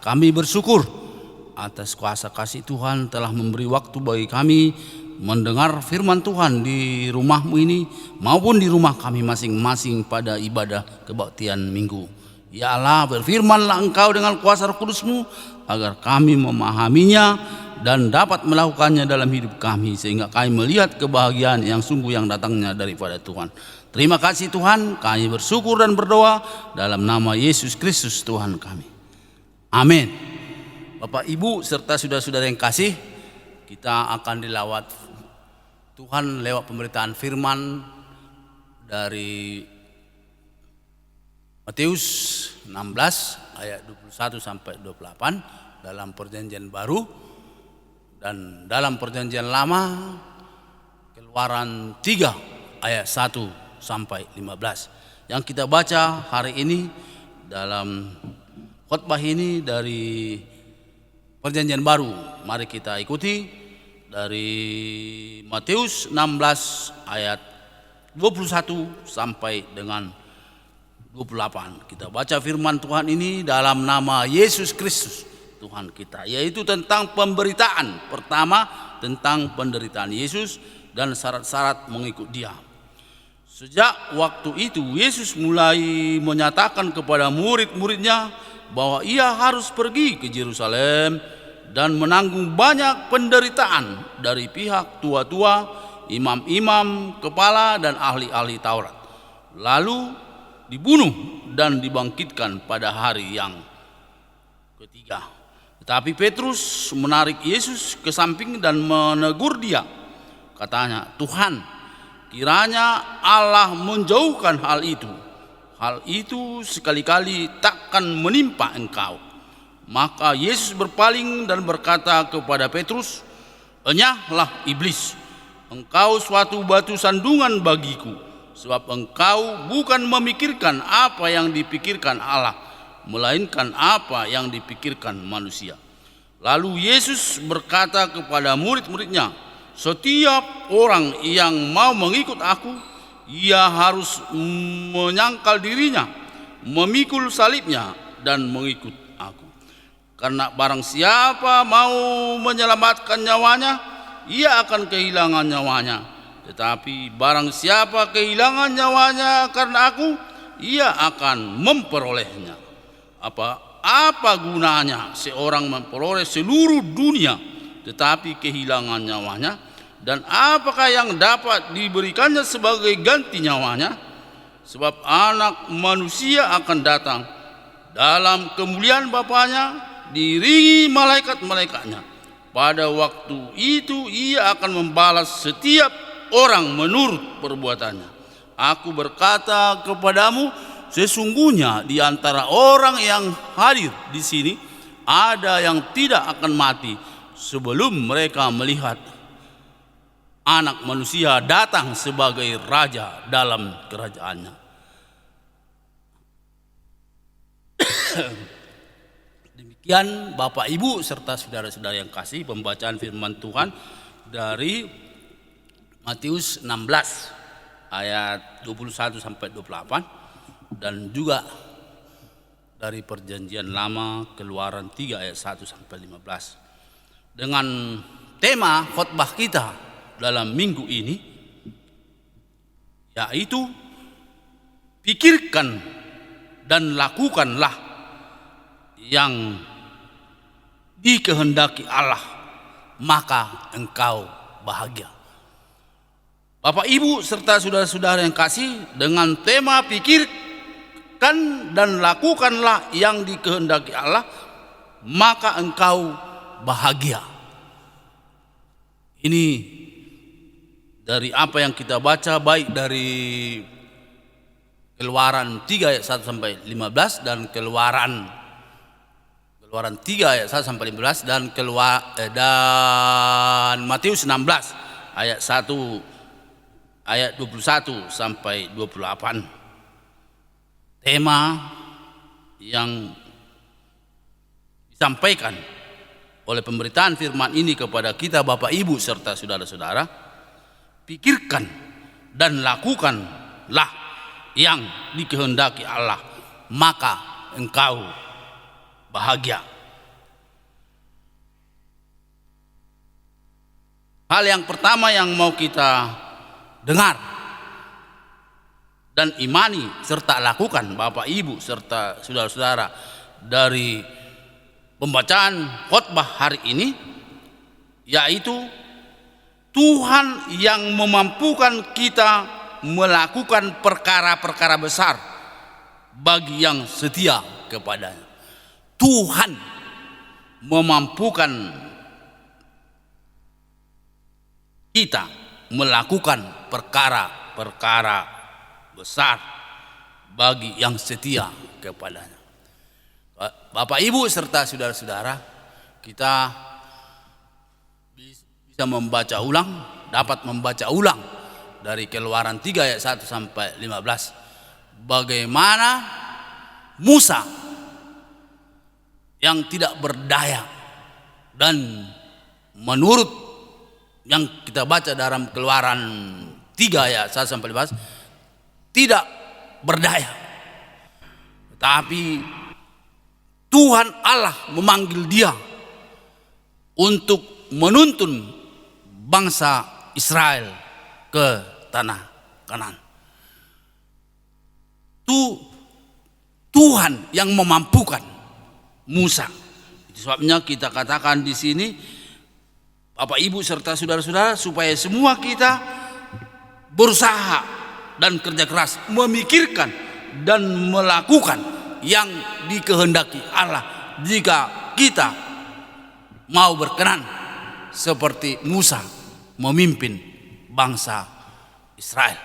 kami bersyukur atas kuasa kasih Tuhan telah memberi waktu bagi kami mendengar firman Tuhan di rumah-Mu ini maupun di rumah kami masing-masing pada ibadah kebaktian minggu. Ya Allah, berfirmanlah Engkau dengan kuasa Roh Kudus-Mu, agar kami memahaminya dan dapat melakukannya dalam hidup kami, sehingga kami melihat kebahagiaan yang sungguh yang datangnya daripada Tuhan. Terima kasih Tuhan, kami bersyukur dan berdoa dalam nama Yesus Kristus Tuhan kami. Amin. Bapak, Ibu, serta saudara-saudara yang kasih, kita akan dilawat Tuhan lewat pemberitaan firman dari Matius enam belas ayat dua puluh satu sampai dua puluh delapan dalam Perjanjian Baru, dan dalam Perjanjian Lama, Keluaran tiga ayat satu sampai lima belas. Yang kita baca hari ini dalam khotbah ini dari Perjanjian Baru. Mari kita ikuti dari Matius enam belas ayat dua puluh satu sampai dengan dua puluh delapan. Kita baca firman Tuhan ini dalam nama Yesus Kristus, Tuhan kita, yaitu tentang pemberitaan. Pertama, tentang penderitaan Yesus dan syarat-syarat mengikut Dia. Sejak waktu itu, Yesus mulai menyatakan kepada murid-murid-Nya bahwa Ia harus pergi ke Yerusalem dan menanggung banyak penderitaan dari pihak tua-tua, imam-imam kepala, dan ahli-ahli Taurat, lalu dibunuh dan dibangkitkan pada hari yang ketiga. Tetapi Petrus menarik Yesus ke samping dan menegur Dia. Katanya, "Tuhan, kiranya Allah menjauhkan hal itu. Hal itu sekali-kali takkan menimpa Engkau." Maka Yesus berpaling dan berkata kepada Petrus, "Enyahlah, iblis! Engkau suatu batu sandungan bagi-Ku, sebab engkau bukan memikirkan apa yang dipikirkan Allah, melainkan apa yang dipikirkan manusia." Lalu Yesus berkata kepada murid-murid-Nya, "Setiap orang yang mau mengikut Aku, ia harus menyangkal dirinya, memikul salibnya, dan mengikut Aku. Karena barang siapa mau menyelamatkan nyawanya, ia akan kehilangan nyawanya. Tetapi barang siapa kehilangan nyawanya karena Aku, ia akan memperolehnya." Apa, apa gunanya seorang memperoleh seluruh dunia, tetapi kehilangan nyawanya? Dan apakah yang dapat diberikannya sebagai ganti nyawanya? Sebab Anak Manusia akan datang dalam kemuliaan Bapa-Nya, diiringi malaikat-malaikat-Nya. Pada waktu itu Ia akan membalas setiap orang menurut perbuatannya. Aku berkata kepadamu, sesungguhnya di antara orang yang hadir di sini, ada yang tidak akan mati sebelum mereka melihat Anak Manusia datang sebagai Raja dalam kerajaan-Nya. Demikian, Bapak, Ibu, serta saudara-saudara yang kasih, pembacaan firman Tuhan dari Matius enam belas ayat dua puluh satu sampai dua puluh delapan, dan juga dari Perjanjian Lama, Keluaran tiga ayat satu sampai lima belas. Dengan tema khotbah kita dalam minggu ini, yaitu, "Pikirkan dan lakukanlah yang dikehendaki Allah, maka engkau bahagia." Bapak, Ibu, serta saudara-saudara yang kasih, dengan tema "Pikirkan dan lakukanlah yang dikehendaki Allah, maka engkau bahagia." Ini dari apa yang kita baca, baik dari Keluaran tiga ayat satu sampai lima belas dan Keluaran, Keluaran tiga ayat satu sampai lima belas dan Kelua-, eh, dan Matius enam belas ayat satu, ayat dua puluh satu sampai dua puluh delapan. Tema yang disampaikan oleh pemberitaan firman ini kepada kita, Bapak, Ibu, serta saudara-saudara, pikirkan dan lakukanlah yang dikehendaki Allah, maka engkau bahagia. Hal yang pertama yang mau kita dengar dan imani serta lakukan, Bapak, Ibu, serta saudara-saudara, dari pembacaan khotbah hari ini, yaitu Tuhan yang memampukan kita melakukan perkara-perkara besar bagi yang setia kepada-Nya. Tuhan memampukan kita melakukan perkara-perkara besar bagi yang setia kepada-Nya. Bapak, Ibu, serta saudara-saudara, kita bis-, bisa membaca ulang, dapat membaca ulang dari Keluaran tiga ayat satu sampai lima belas, bagaimana Musa yang tidak berdaya, dan menurut yang kita baca dalam Keluaran tiga ayat satu sampai lima belas, tidak berdaya. Tetapi Tuhan Allah memanggil dia untuk menuntun bangsa Israel ke tanah Kanaan. Tu-, Tuhan yang memampukan Musa. Itu sebabnya kita katakan di sini, Bapak, Ibu, serta saudara-saudara, supaya semua kita berusaha dan kerja keras memikirkan dan melakukan yang dikehendaki Allah. Jika kita mau berkenan seperti Musa memimpin bangsa Israel.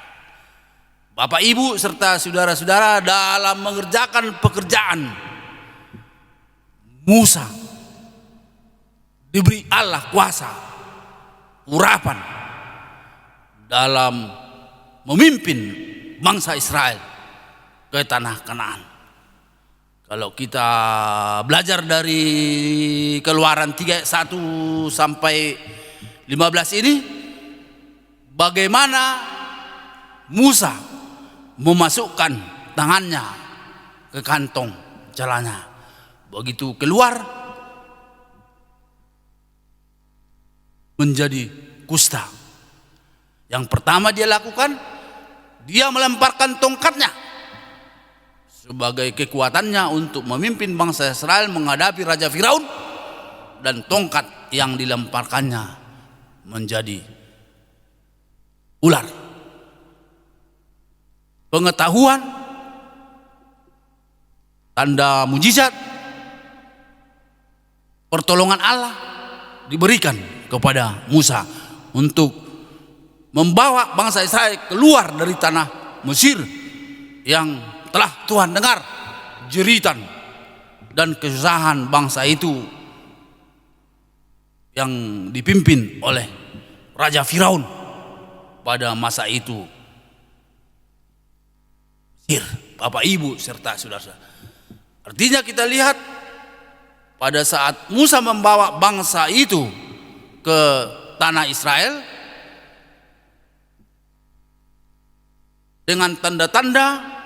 Bapak, Ibu, serta saudara-saudara, dalam mengerjakan pekerjaan, Musa diberi Allah kuasa, urapan dalam memimpin bangsa Israel ke tanah Kanaan. Kalau kita belajar dari Keluaran tiga ayat satu sampai lima belas ini, bagaimana Musa memasukkan tangannya ke kantong celananya. Begitu keluar, menjadi kusta. Yang pertama dia lakukan, dia melemparkan tongkatnya sebagai kekuatannya untuk memimpin bangsa Israel menghadapi Raja Firaun, dan tongkat yang dilemparkannya menjadi ular. Pengetahuan, tanda mujizat, pertolongan Allah diberikan kepada Musa untuk membawa bangsa Israel keluar dari tanah Mesir yang telah Tuhan dengar jeritan dan kesusahan bangsa itu yang dipimpin oleh Raja Firaun pada masa itu. Mesir, Bapak, Ibu, serta saudara-saudara. Artinya, kita lihat pada saat Musa membawa bangsa itu ke tanah Israel dengan tanda-tanda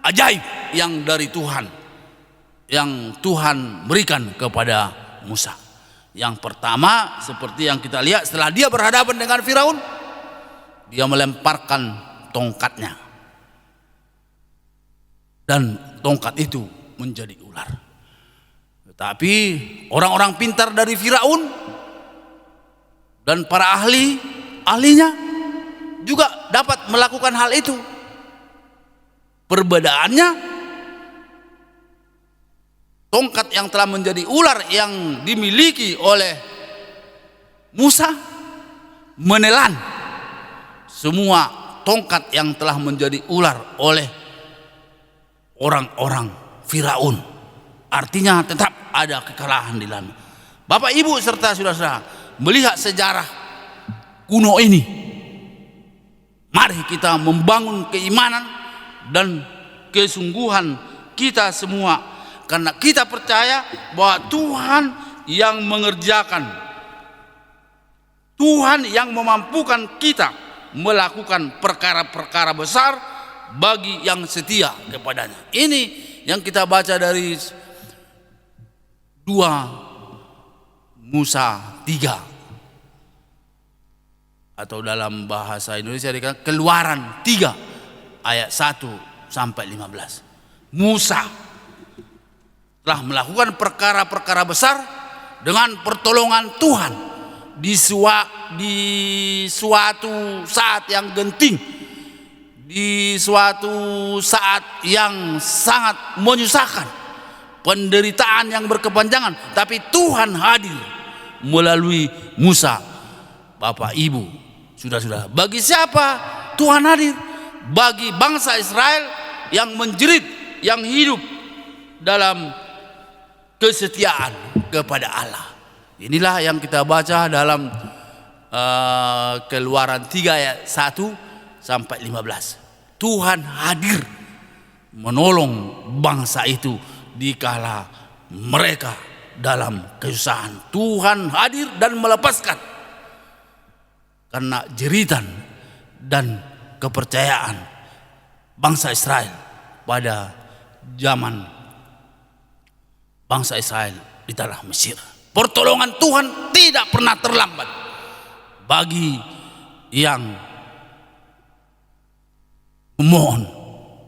ajaib yang dari Tuhan, yang Tuhan berikan kepada Musa. Yang pertama, seperti yang kita lihat, setelah dia berhadapan dengan Firaun, dia melemparkan tongkatnya. Dan tongkat itu menjadi ular. Tetapi orang-orang pintar dari Firaun dan para ahli, ahlinya juga dapat melakukan hal itu. Perbedaannya, tongkat yang telah menjadi ular yang dimiliki oleh Musa menelan semua tongkat yang telah menjadi ular oleh orang-orang Firaun. Artinya, tetap ada kekalahan di dalam. Bapak, Ibu, serta saudara-saudara, melihat sejarah kuno ini, mari kita membangun keimanan dan kesungguhan kita semua Karena kita percaya bahwa Tuhan yang mengerjakan, Tuhan yang memampukan kita melakukan perkara-perkara besar bagi yang setia kepada-Nya. Ini yang kita baca dari dua Musa tiga. Atau dalam bahasa Indonesia dikatakan Keluaran tiga ayat satu sampai lima belas. Musa telah melakukan perkara-perkara besar dengan pertolongan Tuhan di sua-, di suatu saat yang genting, di suatu saat yang sangat menyusahkan, penderitaan yang berkepanjangan, tapi Tuhan hadir melalui Musa. Bapak, Ibu, sudah-sudah. Bagi siapa Tuhan hadir? Bagi bangsa Israel yang menjerit, yang hidup dalam kesetiaan kepada Allah. Inilah yang kita baca dalam, eh, Keluaran tiga ayat satu sampai lima belas. Tuhan hadir menolong bangsa itu dikala mereka dalam kesusahan. Tuhan hadir dan melepaskan karena jeritan dan kepercayaan bangsa Israel pada zaman bangsa Israel di tanah Mesir. Pertolongan Tuhan tidak pernah terlambat bagi yang memohon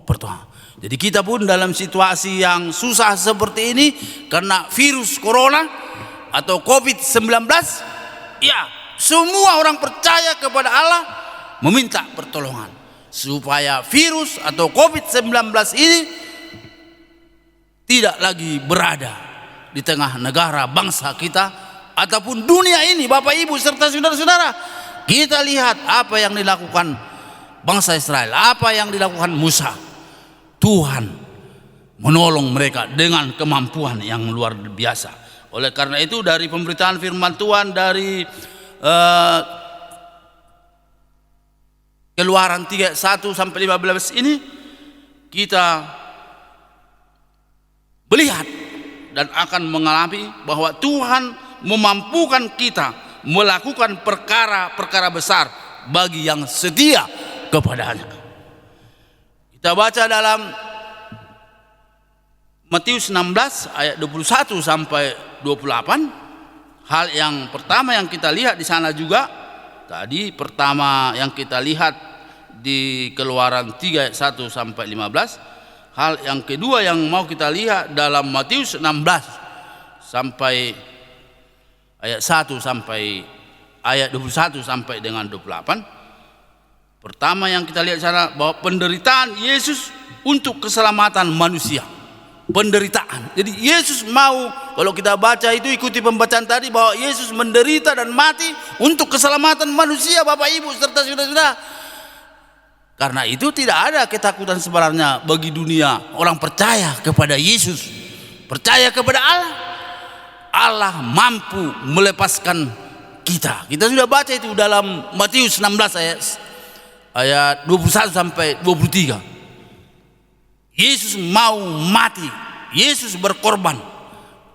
pertolongan. Jadi kita pun dalam situasi yang susah seperti ini karena virus corona atau covid sembilan belas, ya, semua orang percaya kepada Allah meminta pertolongan supaya virus atau covid sembilan belas ini tidak lagi berada di tengah negara bangsa kita ataupun dunia ini, Bapak, Ibu, serta saudara-saudara. Kita lihat apa yang dilakukan bangsa Israel, apa yang dilakukan Musa. Tuhan menolong mereka dengan kemampuan yang luar biasa. Oleh karena itu, dari pemberitaan firman Tuhan dari, eh, Keluaran tiga ayat satu sampai lima belas ini, kita melihat dan akan mengalami bahwa Tuhan memampukan kita melakukan perkara-perkara besar bagi yang setia kepada-Nya. Kita baca dalam Matius enam belas ayat dua puluh satu sampai dua puluh delapan. Hal yang pertama yang kita lihat di sana juga, tadi pertama yang kita lihat di Keluaran tiga ayat satu sampai lima belas. Hal yang kedua yang mau kita lihat dalam Matius enam belas sampai ayat satu sampai ayat dua puluh satu sampai dengan dua puluh delapan. Pertama yang kita lihat di sana bahwa penderitaan Yesus untuk keselamatan manusia. Penderitaan. Jadi Yesus mau, kalau kita baca itu, ikuti pembacaan tadi, bahwa Yesus menderita dan mati untuk keselamatan manusia, Bapak, Ibu, serta saudara-saudara. Karena itu tidak ada ketakutan sebenarnya bagi dunia orang percaya kepada Yesus, percaya kepada Allah. Allah mampu melepaskan kita. Kita sudah baca itu dalam Matius enam belas ayat, ayat dua puluh satu sampai dua puluh tiga. Yesus mau mati, Yesus berkorban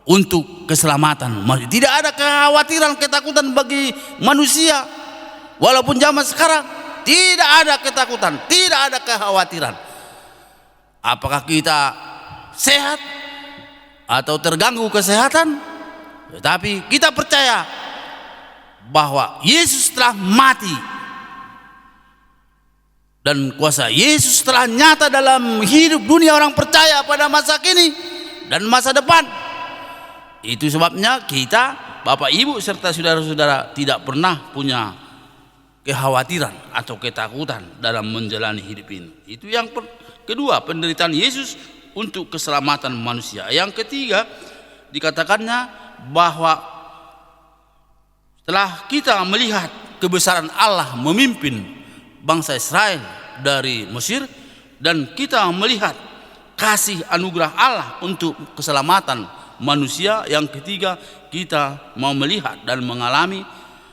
untuk keselamatan manusia. Tidak ada kekhawatiran, ketakutan bagi manusia. Walaupun zaman sekarang, tidak ada ketakutan, tidak ada kekhawatiran. Apakah kita sehat atau terganggu kesehatan? Tetapi kita percaya bahwa Yesus telah mati. Dan kuasa Yesus telah nyata dalam hidup dunia orang percaya pada masa kini dan masa depan. Itu sebabnya kita, Bapak, Ibu, serta saudara-saudara, tidak pernah punya kekhawatiran atau ketakutan dalam menjalani hidup ini. Itu yang per-, kedua, penderitaan Yesus untuk keselamatan manusia. Yang ketiga, dikatakannya bahwa setelah kita melihat kebesaran Allah memimpin bangsa Israel dari Mesir, dan kita melihat kasih anugerah Allah untuk keselamatan manusia, yang ketiga, kita mau melihat dan mengalami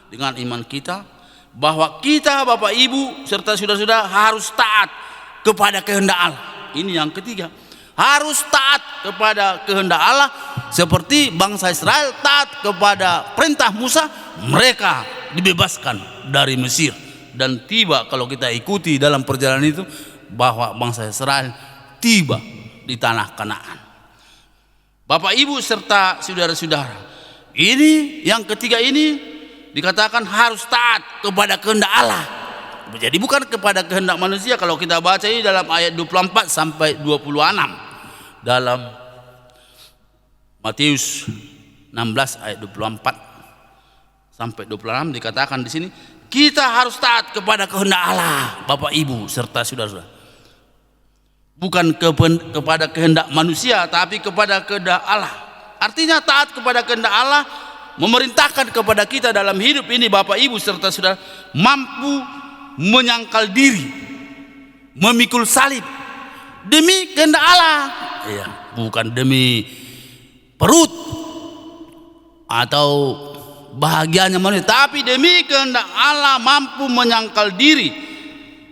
dengan iman kita bahwa kita, Bapak, Ibu, serta saudara-saudara, harus taat kepada kehendak Allah. Ini yang ketiga. Harus taat kepada kehendak Allah, seperti bangsa Israel taat kepada perintah Musa, mereka dibebaskan dari Mesir. Dan tiba, kalau kita ikuti dalam perjalanan itu, bahwa bangsa Israel tiba di tanah Kanaan. Bapak, Ibu, serta saudara-saudara, ini yang ketiga ini dikatakan harus taat kepada kehendak Allah. Jadi, bukan kepada kehendak manusia. Kalau kita baca ini dalam ayat dua puluh empat sampai dua puluh enam dalam Matius enam belas ayat dua puluh empat sampai dua puluh enam dikatakan di sini, kita harus taat kepada kehendak Allah, Bapak, Ibu, serta saudara-saudara. Bukan kepen-, kepada kehendak manusia, tapi kepada kehendak Allah. Artinya, taat kepada kehendak Allah memerintahkan kepada kita dalam hidup ini, Bapak, Ibu, serta saudara, mampu menyangkal diri, memikul salib demi kehendak Allah. Iya, bukan demi perut atau bahagianya manusia, tapi demi kehendak Allah mampu menyangkal diri.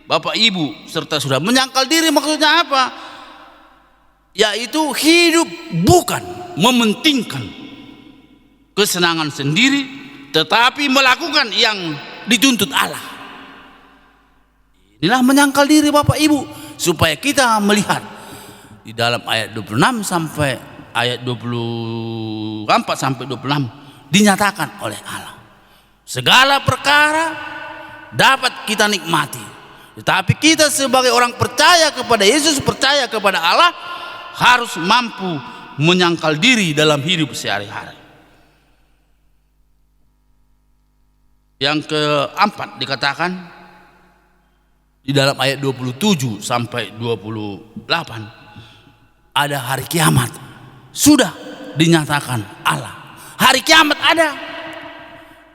Bapak, Ibu, serta saudara, menyangkal diri maksudnya apa? Yaitu hidup bukan mementingkan kesenangan sendiri, tetapi melakukan yang dituntut Allah. Inilah menyangkal diri, Bapak, Ibu, supaya kita melihat di dalam ayat dua puluh enam sampai ayat dua puluh empat sampai dua puluh enam dinyatakan oleh Allah. Segala perkara dapat kita nikmati. Tetapi kita sebagai orang percaya kepada Yesus, percaya kepada Allah, harus mampu menyangkal diri dalam hidup sehari-hari. Yang keempat dikatakan di dalam ayat dua puluh tujuh sampai dua puluh delapan, ada hari kiamat. Sudah dinyatakan Allah. Hari kiamat ada.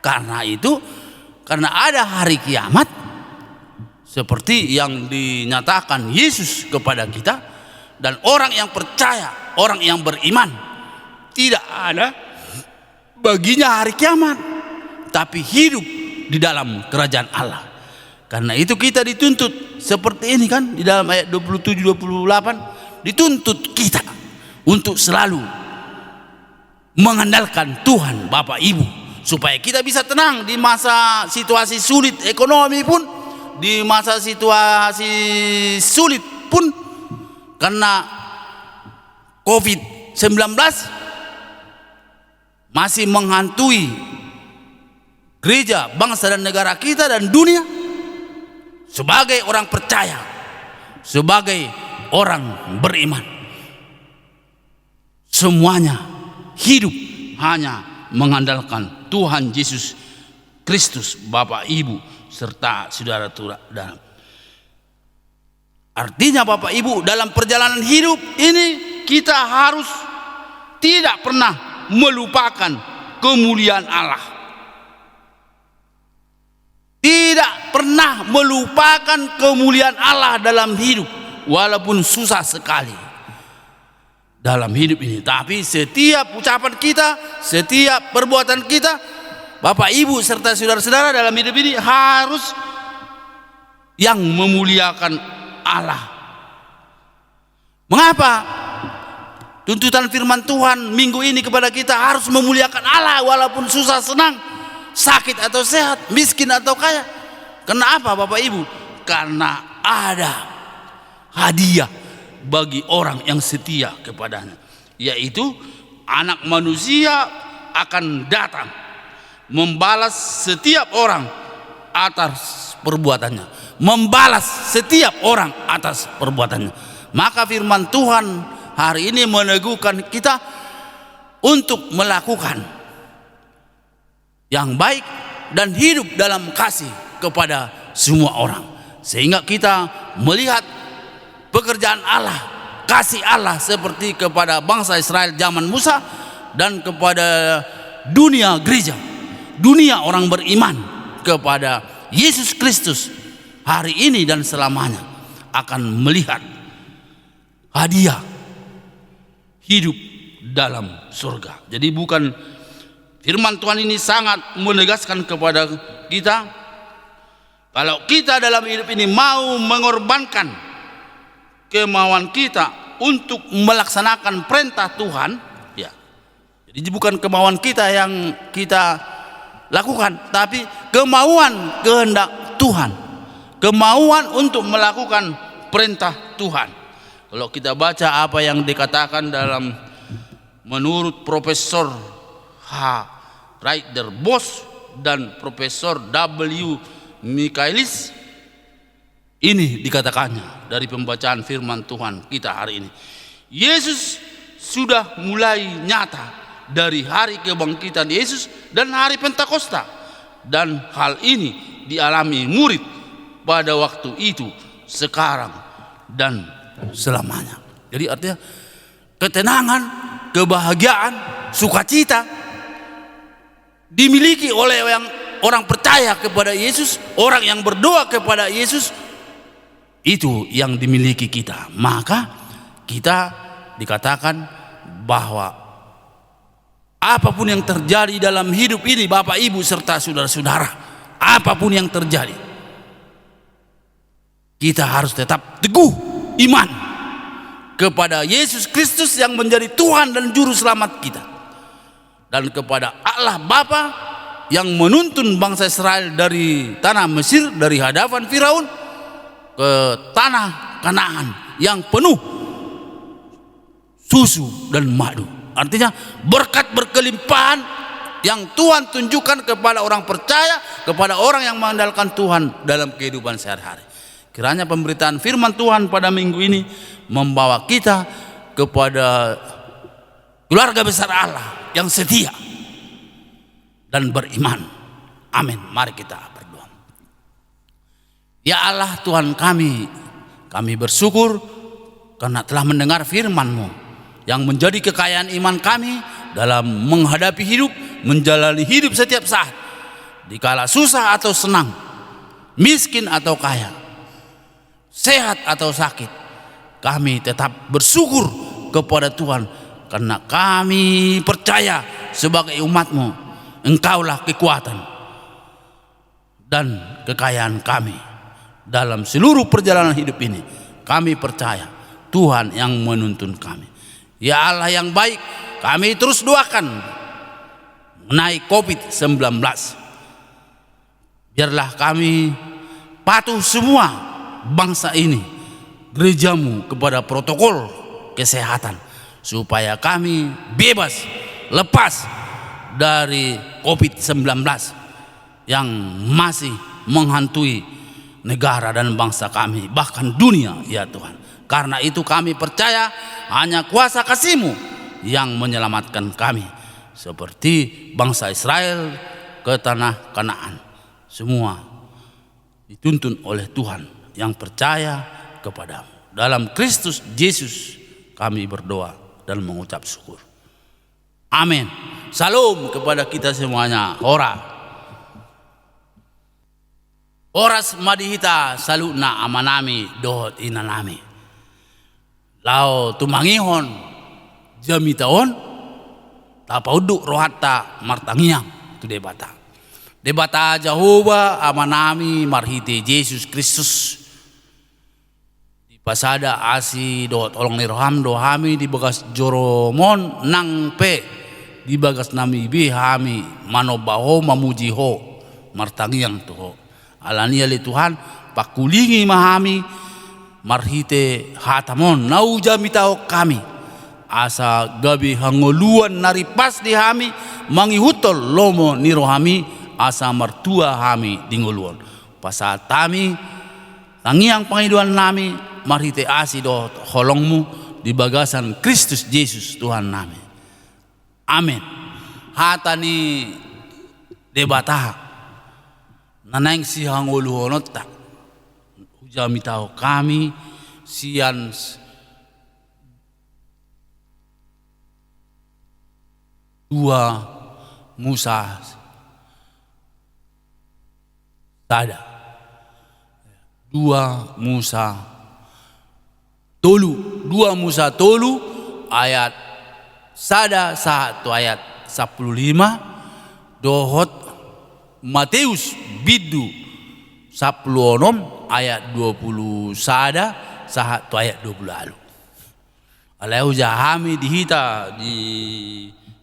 Karena itu, karena ada hari kiamat, seperti yang dinyatakan Yesus kepada kita, dan orang yang percaya, orang yang beriman, tidak ada baginya hari kiamat, tapi hidup di dalam kerajaan Allah. Karena itu kita dituntut seperti ini, kan, di dalam ayat dua puluh tujuh, dua puluh delapan, dituntut kita untuk selalu mengandalkan Tuhan, Bapak, Ibu, supaya kita bisa tenang di masa situasi sulit ekonomi pun, di masa situasi sulit pun, karena covid sembilan belas masih menghantui gereja, bangsa, dan negara kita, dan dunia. Sebagai orang percaya, sebagai orang beriman, semuanya hidup hanya mengandalkan Tuhan Yesus Kristus, Bapak, Ibu, serta saudara-saudara. Artinya, Bapak, Ibu, dalam perjalanan hidup ini kita harus tidak pernah melupakan kemuliaan Allah. Tidak pernah melupakan kemuliaan Allah dalam hidup, walaupun susah sekali dalam hidup ini. Tapi setiap ucapan kita, setiap perbuatan kita, Bapak, Ibu, serta saudara-saudara, dalam hidup ini harus yang memuliakan Allah. Mengapa tuntutan firman Tuhan minggu ini kepada kita harus memuliakan Allah walaupun susah senang, sakit atau sehat, miskin atau kaya? Karena apa, Bapak, Ibu? Karena ada hadiah bagi orang yang setia kepada-Nya, yaitu Anak Manusia akan datang membalas setiap orang atas perbuatannya. Membalas setiap orang atas perbuatannya. Maka firman Tuhan hari ini meneguhkan kita untuk melakukan yang baik dan hidup dalam kasih kepada semua orang. Sehingga kita melihat pekerjaan Allah, kasih Allah seperti kepada bangsa Israel zaman Musa dan kepada dunia gereja, dunia orang beriman kepada Yesus Kristus hari ini dan selamanya akan melihat hadiah hidup dalam surga. Jadi bukan, firman Tuhan ini sangat menegaskan kepada kita, kalau kita dalam hidup ini mau mengorbankan kemauan kita, untuk melaksanakan perintah Tuhan, ya. Jadi bukan kemauan kita yang kita lakukan, tapi kemauan kehendak Tuhan. Kemauan untuk melakukan perintah Tuhan. Kalau kita baca apa yang dikatakan dalam, menurut Profesor H. Ryder Bosch dan Profesor W. Michaelis, ini dikatakannya dari pembacaan firman Tuhan kita hari ini. Yesus sudah mulai nyata dari hari kebangkitan Yesus dan hari Pentakosta. Dan hal ini dialami murid pada waktu itu, sekarang, dan selamanya. Jadi artinya ketenangan, kebahagiaan, sukacita dimiliki oleh yang, orang percaya kepada Yesus, orang yang berdoa kepada Yesus, itu yang dimiliki kita. Maka kita dikatakan bahwa apapun yang terjadi dalam hidup ini, Bapak, Ibu, serta saudara-saudara, apapun yang terjadi, kita harus tetap teguh iman kepada Yesus Kristus yang menjadi Tuhan dan Juru Selamat kita, dan kepada Allah Bapa yang menuntun bangsa Israel dari tanah Mesir, dari hadapan Firaun, ke tanah Kanaan yang penuh susu dan madu. Artinya, berkat berkelimpahan yang Tuhan tunjukkan kepada orang percaya, kepada orang yang mengandalkan Tuhan dalam kehidupan sehari-hari. Kiranya pemberitaan firman Tuhan pada minggu ini membawa kita kepada keluarga besar Allah yang setia dan beriman. Amin. Mari kita berdoa. Ya Allah, Tuhan kami, kami bersyukur karena telah mendengar firman-Mu yang menjadi kekayaan iman kami dalam menghadapi hidup, menjalani hidup setiap saat, dikala susah atau senang, miskin atau kaya, sehat atau sakit. Kami tetap bersyukur kepada Tuhan karena kami percaya sebagai umat-Mu, Engkaulah kekuatan dan kekayaan kami dalam seluruh perjalanan hidup ini. Kami percaya Tuhan yang menuntun kami. Ya Allah yang baik, kami terus doakan mengenai covid sembilan belas. Biarlah kami patuh semua bangsa ini, gereja-Mu kepada protokol kesehatan, supaya kami bebas, lepas dari covid sembilan belas yang masih menghantui negara dan bangsa kami, bahkan dunia, ya Tuhan. Karena itu kami percaya hanya kuasa kasih-Mu yang menyelamatkan kami, seperti bangsa Israel ke tanah Kanaan. Semua dituntun oleh Tuhan yang percaya kepada-Mu. Dalam Kristus Yesus kami berdoa dan mengucap syukur. Amin. Shalom kepada kita semuanya. Horas. Horas ma di hita saluhutna amanami dohot inanami. Laho tumangihon jamita on, tapaunduk rohanta martangiang tu Debata. Debata Jahowa, amanami, marhite Jesus Kristus, dipasada asi dohot holong ni roham do hami di bagas joroMon, nang pe di bagas nami be hami manomba Ho, mamuji Ho, martangiang tu Ho. Alani i ale Tuhan, pangkulingi ma hami marhite hataMon na hujamitahon hami, asa gabe hangoluan na ripas di hami mangihuthon lomo ni rohaMi, asa martua hami di ngolu on. Pasahat hami tangiang pangidoannami marhite asi dohot holongMu di bagasan Kristus Jesus Tuhannami. Amin. Hata ni Debata na naeng sihangoluhononta, hujamitahon hami sian dua Musa sada. Dua Musa tolu, dua Musa tolu ayat sada sahat tu ayat sampulu lima, dohot Mateus bindu sampulu onom ayat dua pulu sada sahat tu ayat dua pulu ualu. Alai hujaha hami di hita di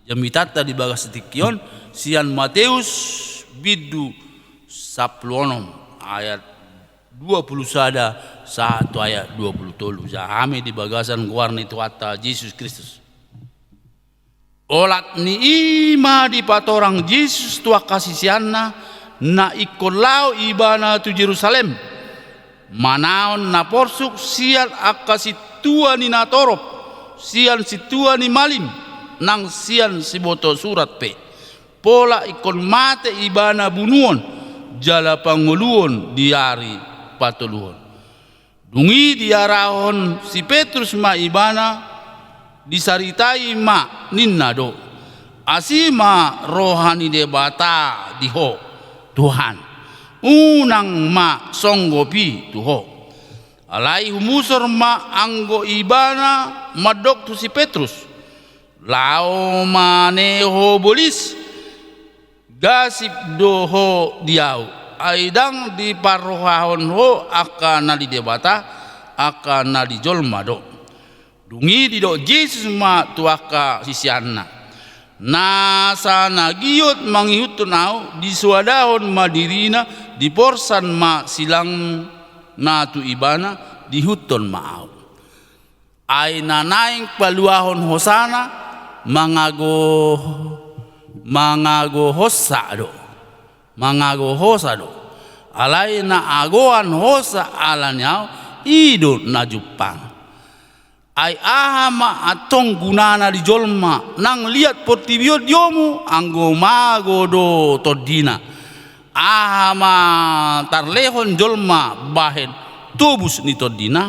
jamitanta di bagas tingki on, sian Mateus bindu sampulu onom ayat dua pulu sada sahat tu ayat dua pulu tolu. Hujaha hami di bagasan goar ni Tuhanta Jesus Kristus. Olat ni i ma dipatorang Jesus tu angka siseanna, na ingkon laho ibana tu Jerusalem, manaon na porsuk sian angka sintua ni natorop, sian sintua ni malim, nang sian siboto surat pe. Pola ingkon mate ibana bunuon, jala pangoluon di ari patoluhon. Dung i diarahon si Petrus ma ibana, disaritai ma ninna do: Asi ma roha ni Debata di ho, Tuhan, unang ma songgop i tu ho. Alai humusor ma anggo ibana mandok tu si Petrus: Laho ma ne ho bolis, gasip do ho di ahu, ai ndang diparrohahon ho angka na di Debata, angka na di jolma do. Dung i didok Jesus ma tu angka siseanna: Nasa na giot mangihuthon ahu, disoadahon ma dirina, diporsan ma silangna tu ibana, diihuthon ma ahu. Ai na naeng paluahon hosana, mangago, mangago hosa do. Mangago hosa do. Alai na agoan hosa ala ni ahu, i do na jumpang. Ai aha ma antong gunana di jolma nang liat portibi on diomu, anggo mago do tondina? Aha ma tarlehon jolma bahen tobus ni tondina?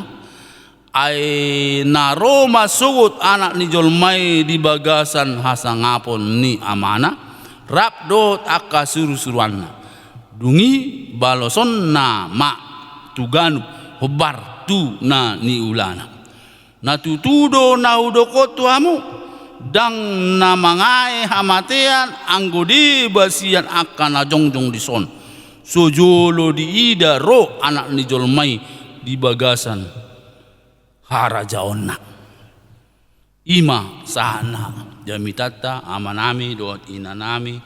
Ai na ro ma sogot Anak ni jolma i di bagasan hasangapon ni Amana, rap dohot angka surusuruanna. Dung i balosonna ma tu ganup hombar tu na niulana. Na tutu do na hudok on tu hamu: Ndang na mangae hamatean anggo deba sian angka na jongjong dison, so jolo diida ro Anak ni jolma i di bagasan harajaonna. I ma sahatna jamitanta, amanami dohot inanami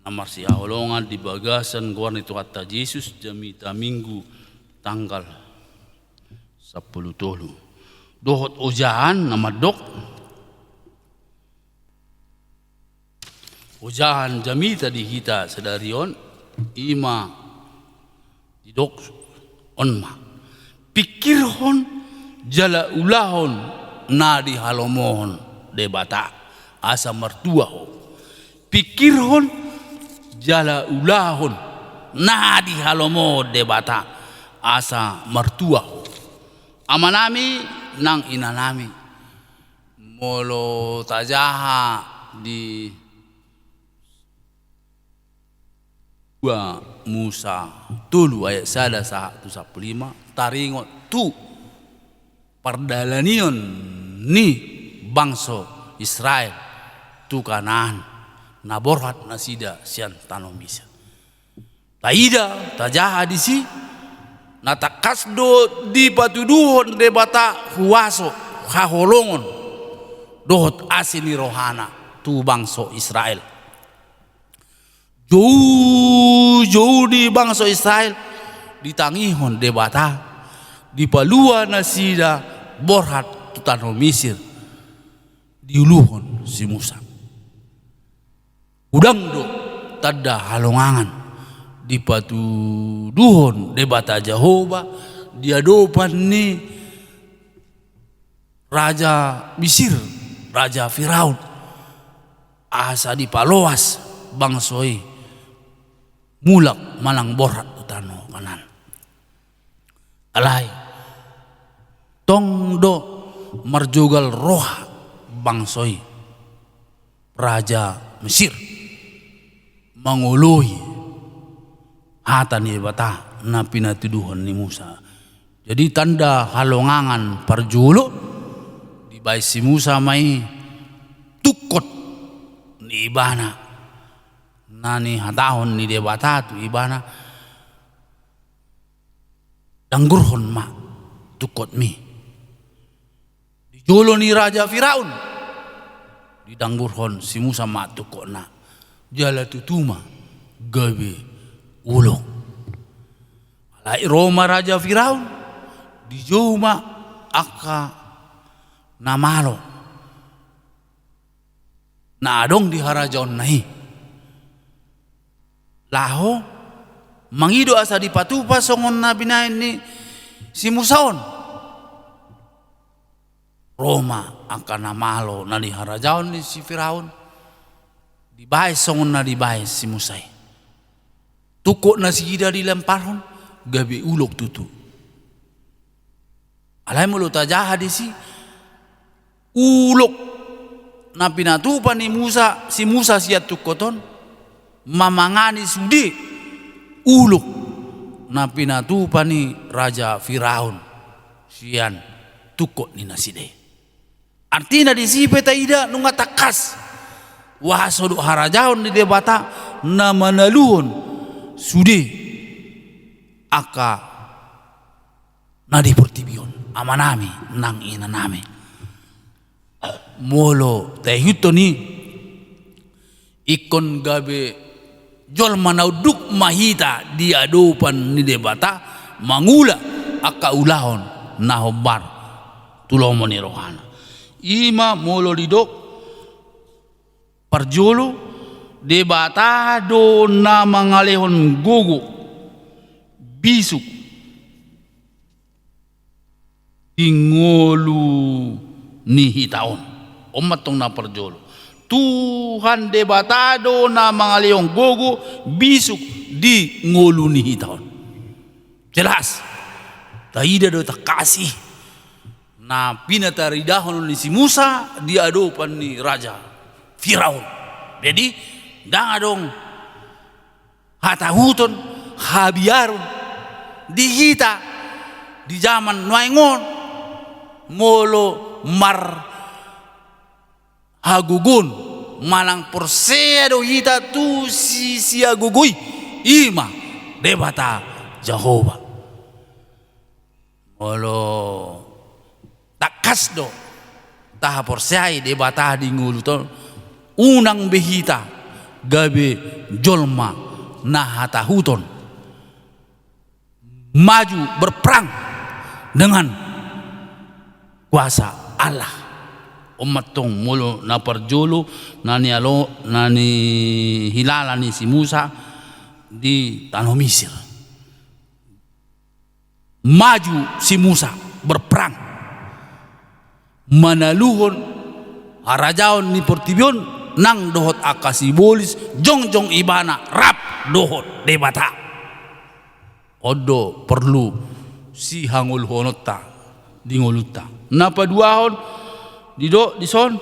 na marsihaholongan di bagasan goar ni Tuhanta Jesus, jamita Minggu tanggal sampulu tolu. Dohot ojahan na mandok, ojahan jamita di hita sadari on, i ma didok on ma: Pingkirhon jala ulahon na dihalomohon Debata, asa martua ho. Pingkirhon jala ulahon na dihalomohon Debata, asa martua ho. Amanami nang inanami, molo tajaha di dua Musa tolu ayat sada sahat tu sampulu lima, taringot tu pardalanion ni bangso Israel tu Kanaan, na borhat nasida sian tano Misir. Taida, tajaha disi, na tangkas do dipatuduhon Debata huaso, haholongon dohot asi ni rohana tu bangso Israel. Joujou di bangso Israel ditangihon Debata, dipalua nasida borhat tu tano Misir, diuluhon si Musa. Godang do tanda halongangan dipatuduhon Debata Jahowa di adopan ni raja Misir, raja Firaun, asa dipaloas bangso i mulak manang borhat tu tano Kanaan. Alai tong do marjogal roha bangso i, raja Mesir, mangoloi hata ni Debata na pinatuduhon ni Musa. Jadi tanda halongangan parjolo dibaen si Musa ma i tungkot ni ibana, na nihatahon ni Debata tu ibana: Danggurhon ma tungkotmi. jolo ni Raja Firaun, didanggurhon si Musa ma tungkotna, jala tutu ma gabe ulok. Alai ro ma Raja Firaun, dijou ma angka na malo na adong di harajaonna i, laho mangido asa dipatupa songon na binahen ni si Musa on. Ro ma angka na malo na di harajaon ni si Firaun, dibaen songon na dibaen si Musa i. Tungkot nasida dilemparhon, gabe ulok tutu. Alai molo tajaha disi, ulok na pinatupa ni Musa, si Musa sian tungkot on, mamangani sude ulok na pinatupa ni Raja Firaun sian tungkot ni nasida i. Artina disi pe taida nunga tangkas huaso dohot harajaon ni Debata na manaluhon sude angka na di portibi on, amanami nang inanami. Molo taihuthon i, ingkon gabe jolma na unduk ma hita di adopan ni Debata, mangula angka ulaon na hombar tu lomo ni rohana. I ma molo didok parjolo, Debata do na mangalehon gogo, bisuk, di ngolu ni hita on. On ma tong na parjolo. Tuhan Debata do na mangalehon gogo, bisuk, di ngolu ni hita on. Jelas. Taida do tangkas i na pinataridahon ni si Musa di adopan ni Raja Firaun. Jadi, ndang adong hatahuton, habiaron di hita di jaman nuaeng on, molo marhagogoon manang porsea do hita tu si, siagogo i, i ma Debata Jahowa. Molo tangkas do tahaporseai Debata di ngoluta on, unang be hita gabe jolma na hatahuton, maju berperang dengan kuasa Allah. On ma tong molo na parjolo na nialo, na nihilala ni si Musa di tano Misir. Maju si Musa berperang, manaluhon harajaon ni portibi on nang dohot angka sibolis, jongjong ibana rap dohot Debata. On do porlu sihangoluhononta di ngolunta. Na paduahon, didok dison,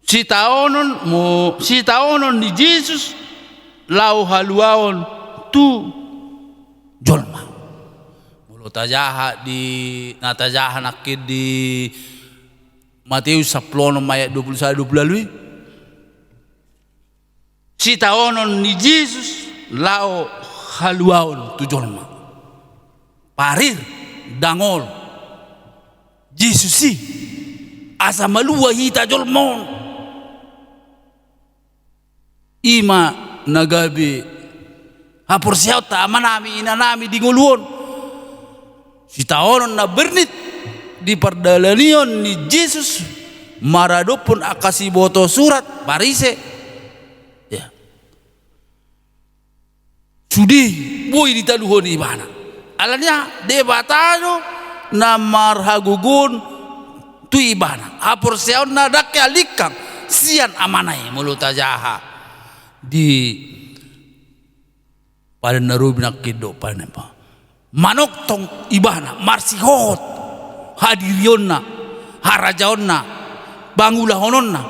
sitaonon mo-, sitaonon ni Jesus laho haluaon tu jolma. Molo tajaha di, na tajaha nangkin di Mateus sampulu onom ayat dua pulu sada, dua pulu ualu i, sitaonon ni Jesus laho haluaon tu jolma. Parir, dangol Jesus i asa malua hita jolma on. I ma na gabe haporseaonta amanami, inanami di ngolu on. Sitaonon na bernit di pardalanion ni Jesus maradophon angka siboto surat Parise. Ya. Sude boi ditaluhon ibana. Alani aha? Debata do na marhagogoon tu ibana. Haporseaonna ndang alingkang sian Amana i. Molo tajaha di Padan na Robi nangkin dohot Padan na Imbaru, manongtong ibana, marsihohot hadirionna, harajaonna, pangulahononna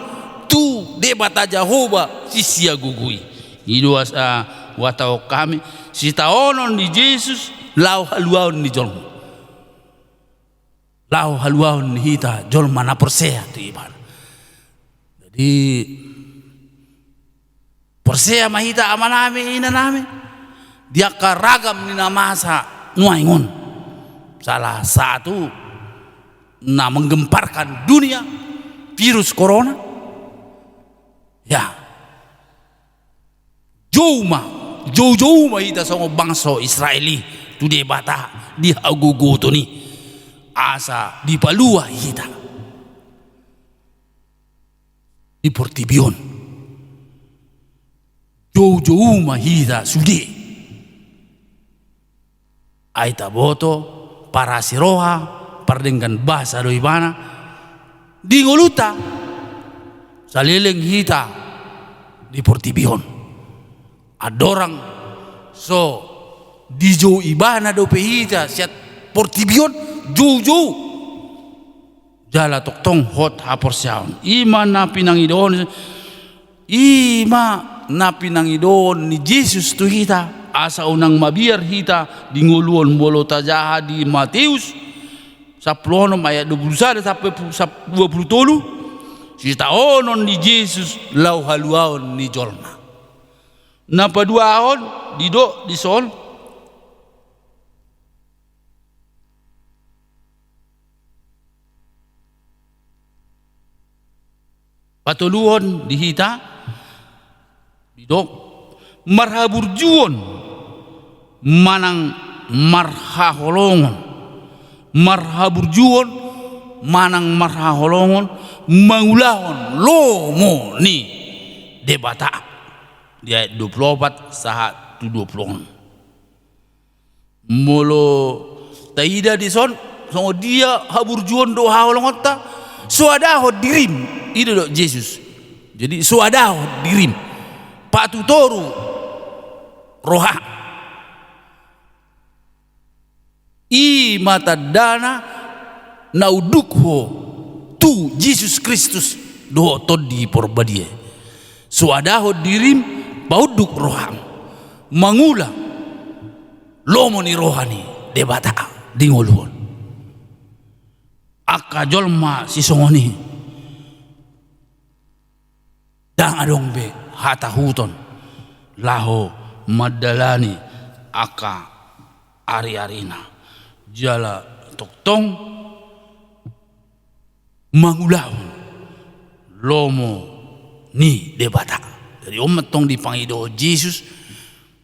tu Debata Jahowa sisiagogo i. I do asa huhatahon hami, sitaonon ni Jesus laho haluaon ni jolma. Laho haluaon ni hita jolma na porsea tu ibana. Jadi, porsea ma hita amanami, inanami, di angka ragam ni na masa nuaeng on. Salah satu na menggemparkan dunia, virus corona. Ya. Jou ma, joujou ma hita songon bangso Israel i tu Debata di hagogoton i, asa dipalua hita di portibi on. Joujou ma hita sude. Ai taboto, parasi roha, pardenggan basa do ibana di ngolunta, saleleng hita di portibi on. Andorang so dijou ibana dope hita sian portibi on, joujou jala tongtong hot haporseaon. I ma na pinangidoon, i ma na pinangidoon ni Jesus tu hita, asa unang mabiar hita di ngolu on. Molo tajaha di Mateus sampulu onom ayat dua pulu sada sampe pu-, sap-, dua pulu tolu, sitaonon ni Jesus laho haluaon ni jolma. Na paduahon, didok dison, patoluhon di hita, didok, marhaburjuon manang marhaholongon. Marhaburjuon manang marhaholongon mangulahon lomo ni Debata. Di ayat dua pulu opat sahat tu dua pulu onom. Molo taida dison, songon dia haburjuon dohot haholongonta, soadahon dirim, i do didok Jesus. Jadi, soadahon dirim, patutoru roha. I ma tandana na unduk ho tu Jesus Kristus dohot Tondi Porbadia. Soadahon dirim, paunduk roham mangula lomo ni roha ni Debata di ngolu on. Angka jolma sisongon i ndang adong be hatahuton laho mandalani angka ari-arina, jala tongtong mangulahon lomo ni Debata. Jadi, on ma tong dipangido Jesus,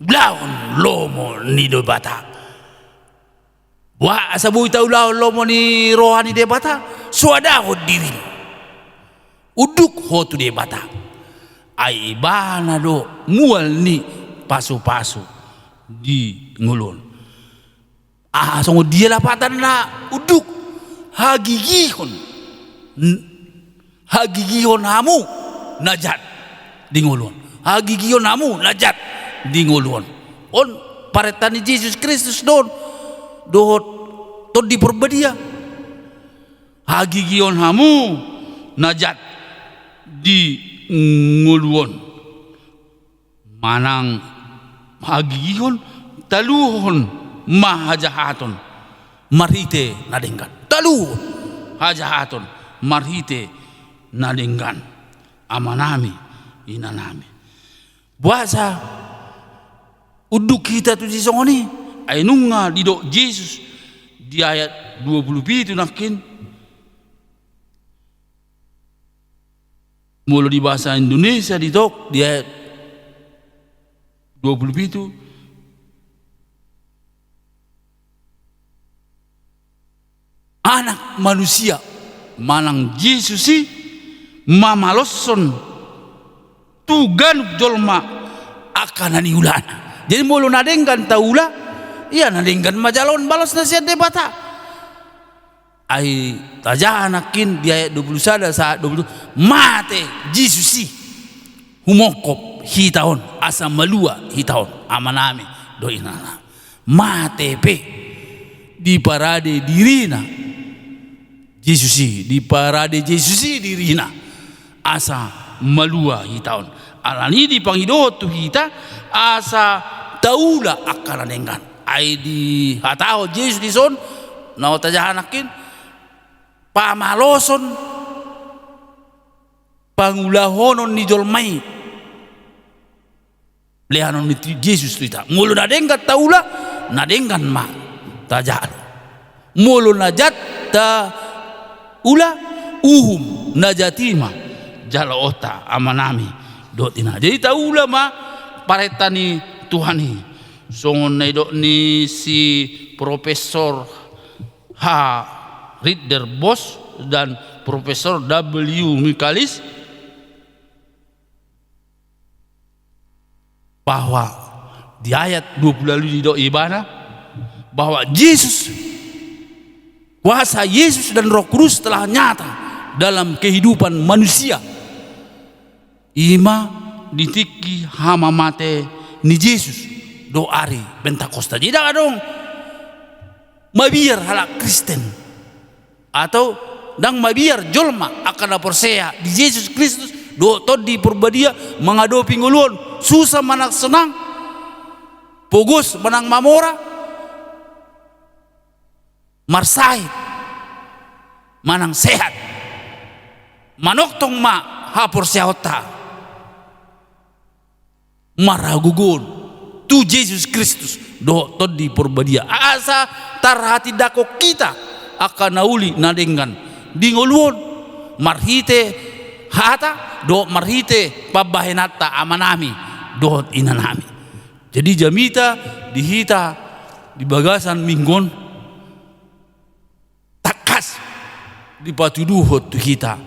ulahon lomo ni Debata. Boha asa boi taulahon lomo ni roha ni Debata? Soadahon dirim, unduk ho tu Debata. Ai ibana do mual ni pasupasu di ngolu on. Aha songon dia lapatanna unduk? Hagigihon. N-, hagigihon hamu na jat di ngolu on. Hagigihon hamu na jat di ngolu on. On parenta ni Jesus Kristus do on dohot Tondi Porbadia. Hagigihon hamu na jat di ngolu on. Manang hagigihon, taluhon ma hajahaton marhite na denggan. Taluhon hajahaton marhite na denggan, amanami, inanami. Boasa unduk hita tu sisongon i? Ai nunga didok Jesus di ayat dua pulu pitu nangkin. Molo di bahasa Indonesia didok di ayat dua pulu pitu, Anak Manusia manang Jesus i mamaloshon tu ganup jolma angka na niulana. Jadi, molo na denggan taula, ia na denggan ma jaloon balosna sian Debata. Ai tajaha nangkin di ayat dua pulu sada sahat dua pulu, mate Jesus i humongkop hita on, asa malua hita on, amanami dohot inanami. Mate pe diparade dirina Jesus i, diparade Jesus i dirina asa malua hita on. Alani i dipangidohon tu hita asa taula angka na denggan. Ai dihatahon Jesus dison, na tajaha nangkin, pamaloshon pangulahonon ni jolma i. Lehonon ni Jesus tu hita. Molo na denggan taula, na denggan ma tajalo. Molo na jat ta-, Ula uhum na jati ma jaloonta amanami dohot ina. Jadi taula ma parenta ni Tuhan i. Songon na nidok ni si Profesor H. Ridderbos dan Profesor W. Michaelis, bahwa di ayat dua puluh lalu didok ibana bahwa Yesus, kuasa Yesus dan Roh Kudus telah nyata dalam kehidupan manusia. Ima di tingki hamamate ni Yesus do ari Pentakosta. Jadi ndang adong mabiar halak Kristen atau ndang mabiar jolma angka na porsea di Jesus Kristus dohot Tondi Parbadia mangadopi ngolu on, susa manang sonang, pogos manang mamora, marsahit manang sehat, manongtong ma haporseaonta marhagogoon tu Jesus Kristus dohot Tondi Parbadia, asa tarhatindangkon hita angka na uli na denggan di ngolu on marhite hata dohot marhite pambahenanta amanami dohot inanami. Jadi jamita di hita di bagasan minggu on, tangkas dipatuduhon tu hita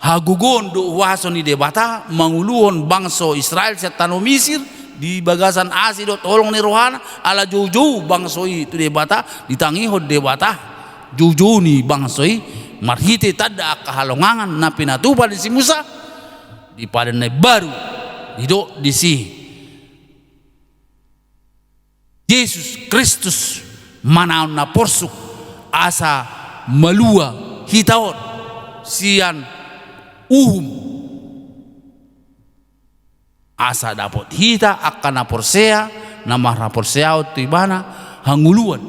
hagogoon dohot huaso ni Debata mangoluhon bangso Israel sian tano Misir di bagasan asi dohot holong ni rohana, ala joujou bangso i tu Debata, ditangihon Debata joujou ni bangso i marhite tanda angka halongangan na pinatupa ni si Musa. Di Padan na Imbaru didok disi Jesus Kristus manaon na porsuk asa malua hita on sian uhum, asa dapot hita angka na porsea na marhaporseaon tu ibana hangoluan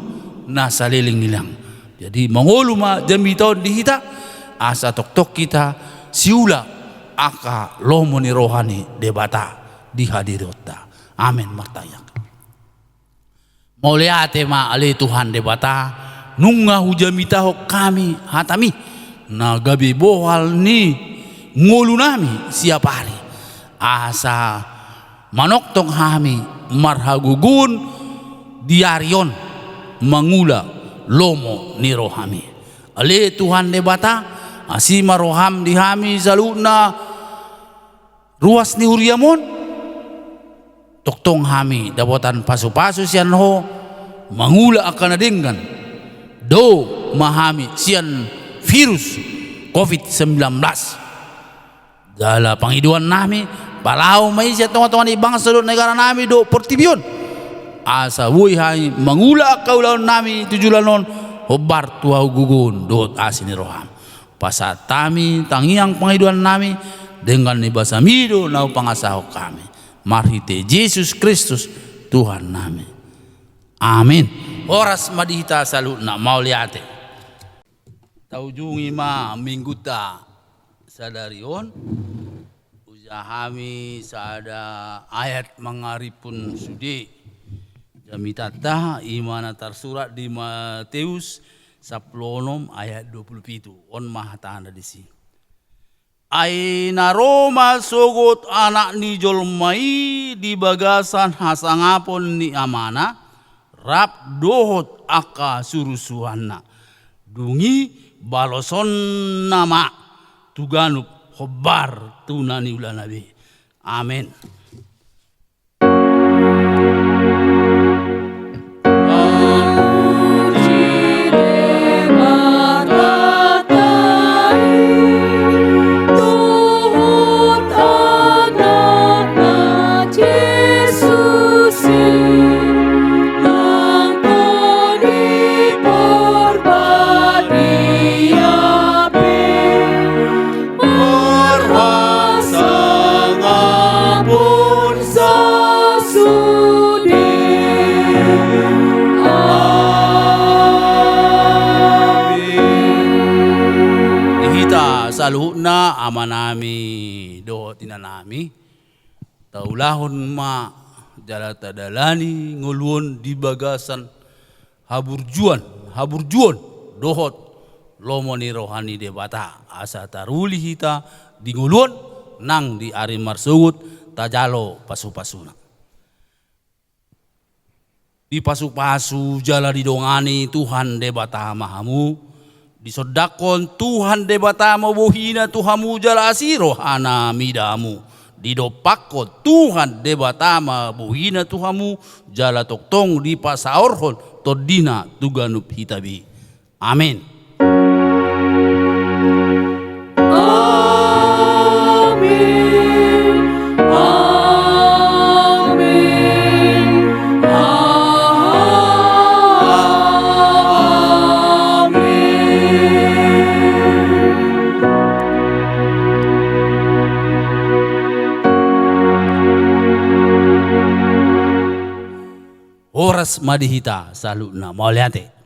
na saleleng ni leleng. Jadi mangolu ma jamita on di hita asa tongtong hita siula angka lomo ni roha ni Debata di hadirionta. Amen. Martangiang. Mauliate ma ale Tuhan Debata, nunga hujamitahon hami hataMi, na gabe bohal ni ngolunami siap ari, asa manongtong hami marhagogoon di ari on mangula lomo ni rohaMi. Ale Tuhan Debata, asi ma rohaM di hami saluhutna ruas ni huriaM on, tongtong hami dapotan pasupasu sian Ho, mangula angka na denggan, dao ma hami sian virus covid sembilan belas. Jala pangidoannami, palau ma i sian tongatonga ni bangso dohot negaranami dohot portibi on, asa boi hami mangula angka ulaonnami tu joloan on, hombar tu hagogoon dohot asi ni rohaM. Pasahat hami tangiang pangidoannami, denggan ni basaMi do na hupangasahon hami. Marhite Jesus Kristus Tuhannami. Amin. Horas ma di hita saluhutna, mauliate. Taujungi ma minggunta sadari on. Hujaha hami sada ayat mangaripun sude jamitanta, ima na tarsurat di Mateus sampulu onom ayat dua pulu pitu. On ma hatana disi. Ai na ro ma sogot Anak ni jolma i di bagasan hasangapon ni Amana, rap dohot angka surusuanna. Dung i balosonna ma tu ganup hombar tu na niulana be. Amen. Marhasangapon sasude. Amin. Di hita saluhutna amanami dohot inanami, taulahon ma jala tadalani ngolu on di bagasan haburjuan, haburjuon dohot lomo ni roha ni Debata, asa taruli hita di ngolu on nang di ari marsogot tajalo pasu-pasuna. Dipasu-pasu jala didongani Tuhan Debata ma hamu, disondangkon Tuhan Debata ma bohina tu hamu jala asi rohana mida hamu, didompakkon Tuhan Debata ma bohina tu hamu jala tongtong dipasaorhon tondina tu ganup hita be. Amin. Amin. Amin. Amin. Horas ma di hita saluhutna. Mauliate.